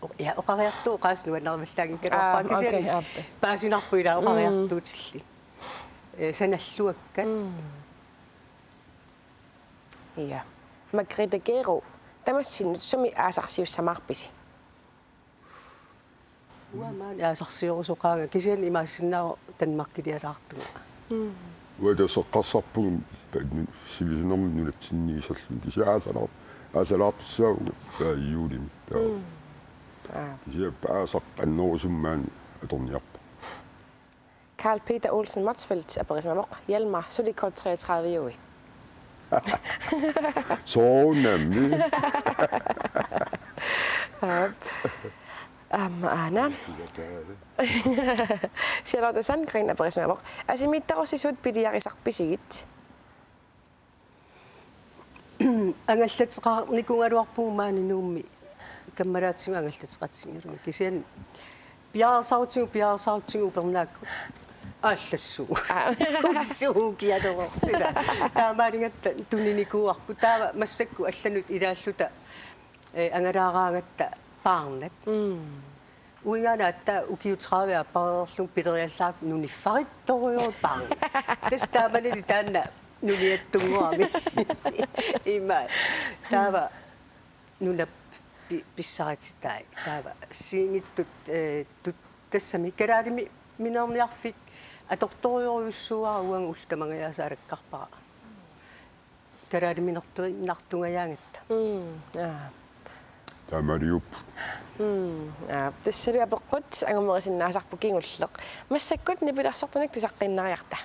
o-, ja, oqariartuut oqaaseq nuannarivallaanngikkaluarpara. Aa, kisianni okay, aap. Paasinarpoq ilaa. Mm. Oqariartuutillit. Eh, sanalluakkat. Mm. Ja. Margrethe Gegerup, tamassinnut sumi aasarsiussamaarpisi? Uanga maani aasarsiorusoqaanga, kisianni imaassinnaavoq Danmarkilialaartunga. Mm. Uanga tassa eqqarsarpunga pa-, nu-, sivisunermik nunatsinniisarlunga. Kisianni aasalaar-, aasalaartussaavunga, aa, juulimi. Taava. Mm. Aa. Kisianni aasaq annerusumik maani atorniarpunga. Carl Peter Olsen Motzfeldt aperisimavoq: Hjalmar, suli K treogtredive-uit? Soorunami. Aap. Aamma aana. Charlotte Sandgreen aperisimavoq: Asimiittarusi suut piliarisarpisigit? Angallateqarnikuugaluarpugut maani Nuummi kammalaativimmi angallateqatigalugit. Kisianni piareersarutigu, piareersarutigu upernaakkut aallassuugut. Aa. Utissuugut kialereersila. Taamaaligatta tuninikuuarput. Taava massakkut allanut ilaalluta, eh, angalaaraangatta paarnat. Mm. Uingaana aatsaat ukiut tredive appareerlunga pileriallaarlugu nuniffarittorujoorpaanga. Tassa taamanili taanna nuniattunngorami. Ima. Taava nunap pi-, pissarititai. Taava siingittut, eh, tut-, tassami kalaalimi-, minerniarfik atortorujorujussuuara uanga ullut tamangajaasa alakkarpara. Kalaaliminertuinnartungajaangatta. Mm, aa. Taamaaliupput. Mm, aa. Tassali apeqqut angumerisinnaasarpoq kingulleq. Massakkut nipilersortunik tusaqqiinnariarta.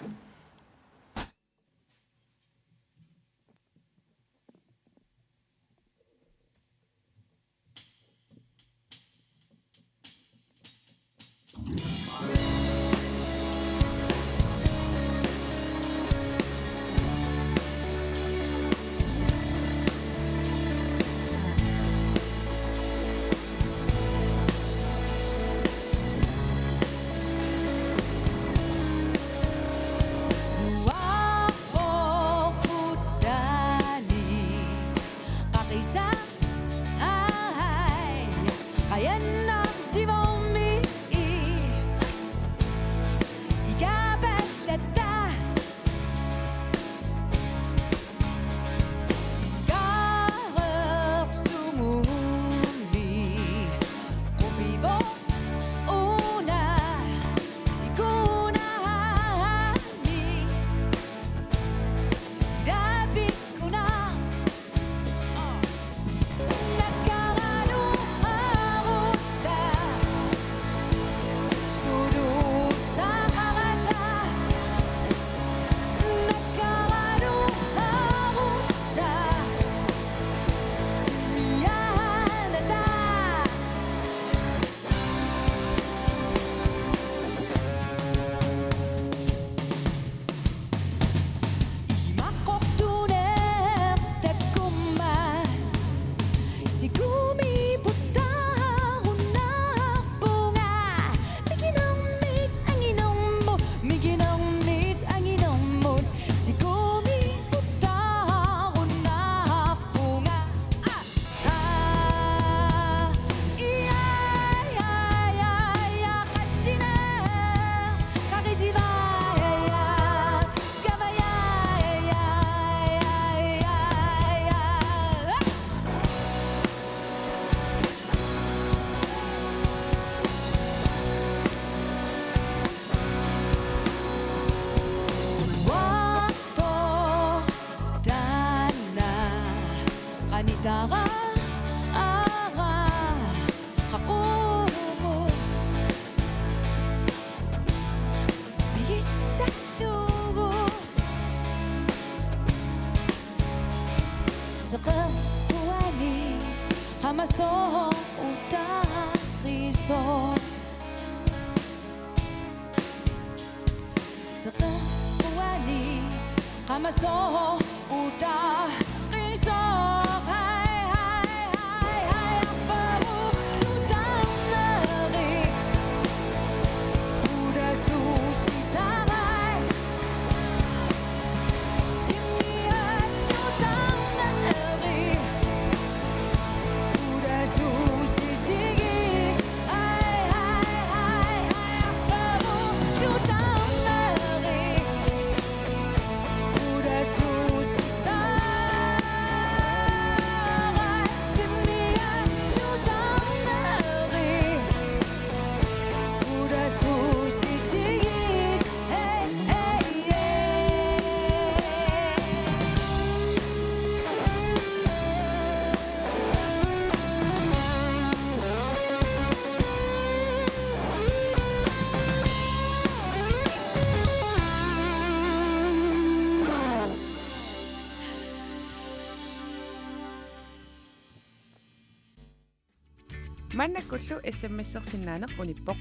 Sikumiipputtaarunnaarpunga. Mikinermit anginermut, mikinermit anginermut. Sikumiipputtaarunnaarpunga. Aa, aa, ia, ia, ia, ia, qattina, qarisiva, ia, ia, kava, ia, ia, ia, ia, ia. Uappo taanna qanitara ara qaqugut pigissallugu. Seqerpuanit qamasoq utaqqisoq. Seqerpuanit qamasoq utaqqisoq. Hai, hai, hai, hai, apparu tutarneri. Udasusisarai. Timmiat tutarneri. Udasusitigit. Ai, ai, ai, ai, apparu tutarneri. Udasusisarai. Timmiat tutarneri. Udasusitigit. Hey, hey, yeah. Maannakkullu S M S-ersinnaaneq unippoq.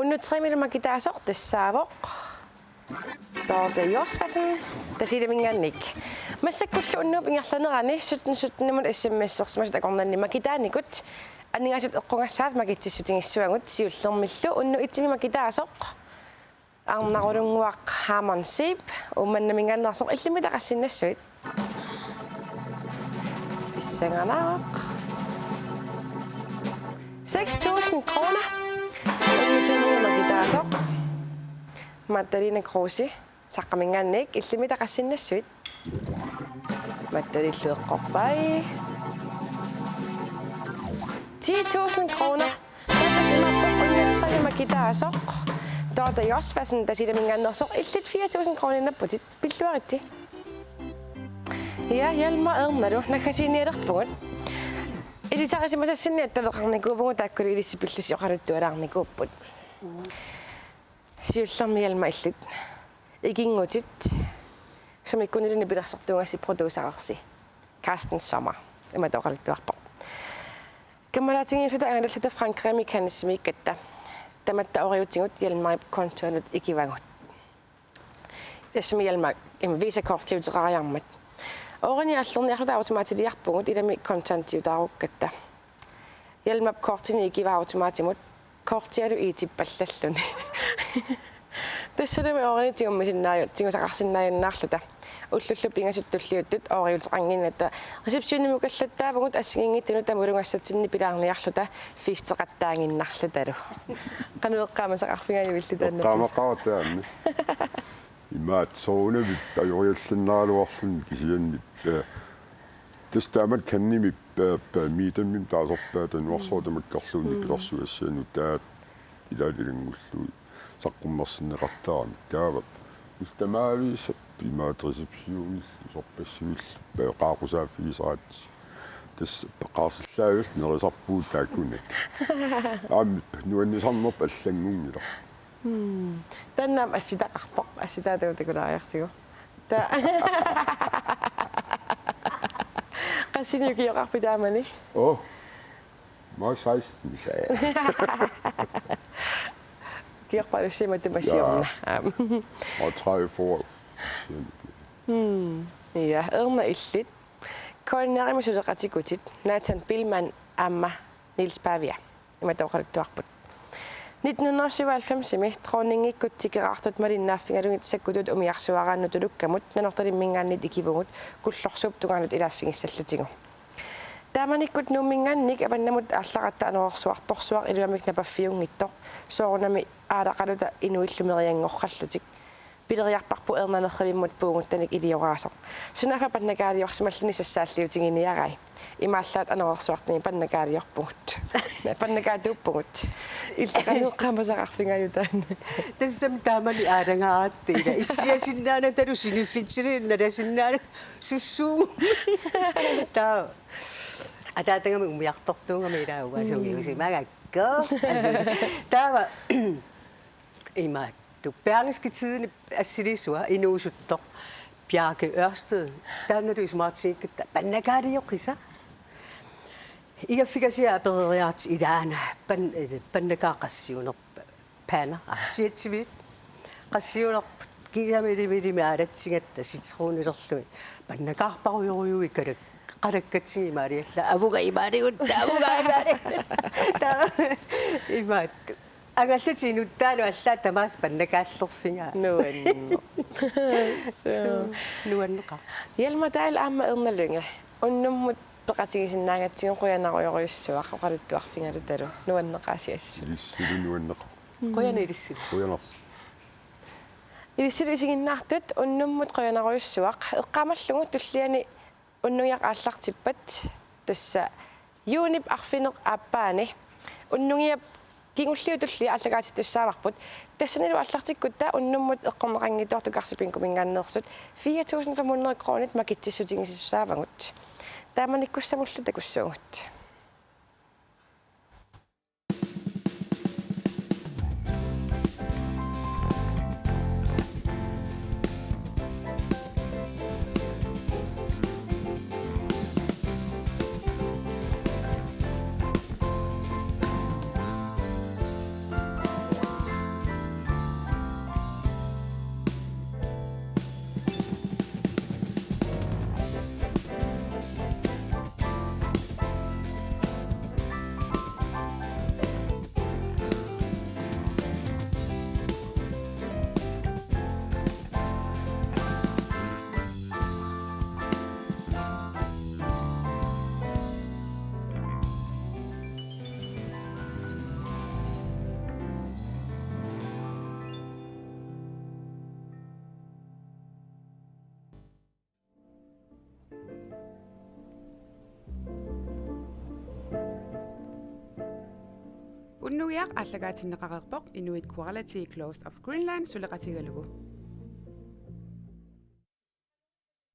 Unnuk tremilu makitaasoq tassaavoq Dorthe Josefsen, Tasiilaminngaanniit. Massakkullu unnuup ingerlanerani sytten sytten-imut S M S-ersimasut akornanni makitaanikut aningaasat eqqugassaat makitsissutigissuagut, siullermillu unnuk etimi makitaasoq Arnarulunnguaq Harmon Zeeb Uummannaminngaanneersoq, illimmi taqassinnassuit. Pissanganaq. Seks tusind kroner. Unnuk timilu makitaasoq Magdalena Kruse Saqqaminngaanniit, illimmi taqassinnassuit. Magdalillu eqqorpai. Ti tusind kroner. Tassa imaappoq unnuk tremilu makitaasoq Dorthe Josefsen, Tasiilaminngaanneersoq, illit fire tusind kroner napputit. Pilluaritsi. Ja, Hjalmar Ernalu, naggasiinialerpugut. Ilisarisimasassinni attaveqarnikuuvugut, taakkulu ilissi pillusi oqaluttualaarnikuupput. Siullermik Hjalmar, illit ikinngutit, sumikkunilu nipilersortuugassi producerersi Carsten Sommer imatut oqaluttuarpoq: Kammalaatigiilluta angalalluta Frankrigimi Cannesimiikkatta, tamatta ooriutigut Hjalmarip kontoanut ikivagut. Tassami Hjalmar ima Visa-kortiuteqariarmat. Oorini aallorniarluta automatiliarpugut ilami kontantiutaarukkatta. Hjalmap kortini ikiva automatimut, kortialu iitippallalluni. Tassalumi oorini tigummisinnaaju-, tigusaqarsinnaajunnaarluta. Ullullu pingasut tulliuttut ooriuteqannginnatta receptionimukallattaavugut assigiinngitsunut tamurugassatsinni pilaarniarluta fisteqattaaginnarlutalu. Qanoq eqqaamasaqarfigaajuk illit taanna? Eqqaamaqaaq taanna. Imaattoq soorunami ajoriallinnaraluarluni kisianni, eh, tassa taamatut Cannesimi, eh, eh, Mediamimi taasorpaa nuarsoq tamakkerlugu nipilersugassianut taava ilaalu ilanngullugit saqqummersinneqartaramik. Taava ullut tamaaviisa imaattoq receptionillu sorpassuillu, eh, qaaqqusaaffigisaratsigu. Tassa peqqaarsillaavik nerisarpugut taakkunani. Aamma nuannisarnerput allanngunngilaq. Hmm. Taanna aamma assitaqarpoq, assitaatigut takulaariartigu. Ta-, qassinik ukioqarpit taamani? Oo. Nå, seksten. Kiorpalussimatumasiorna. Ja. Og tredive år. Ja, Erna illit. K N R-imi suleqatikutit Nathan Billmann aamma Niels Pavia. Imatut oqaluttuarput. Nitten hundrede og syvoghalvfems-imi dronningikkut tikeraartut malinnaaffigalugit sakkutut umiarsuaraannut tulukkamut Nanortalimminngaanniit ikivugut Kullorsuup tungaanut ilaaffigissallutigu. Taamanikkut Nuumminngaanniit avannamut aallaratta anorersuartorsuaq iluamik napaffiunngitsoq soorunami aalaqaluta inuillu merianngorrallutik. Pileriarparput Erna nerrivimmut puuguttanik ilioraasoq. Sunaaffa pannakaaliorsimalluni sassaalliutiginiarai. Imaallaat anorersuartumi pannakaaliorpugut. Pannakaatuuppugut. Illit qanoq eqqaamasaqarfigaajuk taanna? Tassami taamani aalangaatsiarpara ila issiasinnaanatalu siniffitsilerinnalasinnaanata sussuugu. Taava ataatagami umiartortuugami ilaa uasungiusimagakku. Taava imaattoq Berlingske Tidende assiliisua inuusuttoq Bjarke Ørsted. Taannalu isumaqatigiikkatta pannakaalioqisa. Igaffigasiaq apereriarlugu ilaana pan-, eh, pannakaat qassiunerpa-, paana, ah, siatsivit. Qassiunerput kiisami ilivilimmik aalatsigatta citronilerlugit. Pannakaarparujorujuit kalak-, kalakkatsigu imaaliallaat. Avuga imaaligut, avuga imaaligut. Taava imaattoq. Angallatit inuttaanut allaat tamaasa pannakaallerfigaat. Nuanneq. Suu. Nuanneqaaq. Hjalmar Dahl aamma Erna Lynge. Unnummut peqatigisinnaagatsigu qujanarujorujussuaq oqaluttuarfigalutalu. Nuanneqaasiassut. Ilissilu nuanneqaaq. Qujanaq ilissilu. Qujanaq. Ilissilu isiginnaartut unnummut qujanarujussuaq. Eqqaamallugu tulliani Unnugiaq aallartippat tassa juunip arfineq-aappaani. Unnugiap kingulliup tullia aallakaatittussaavarput. Tassanilu aallartikkutta unnummut eqqorneqanngitsoortut Carlsberg Bingominngaanneersut fire tusind fem hundrede kronit makitsissutigisussaavagut. Taamanikkussamullu takussuugut. Unnugiaq aallakaatinneqareerpoq Inuit Quality Clothes of Greenland suleqatigalugu.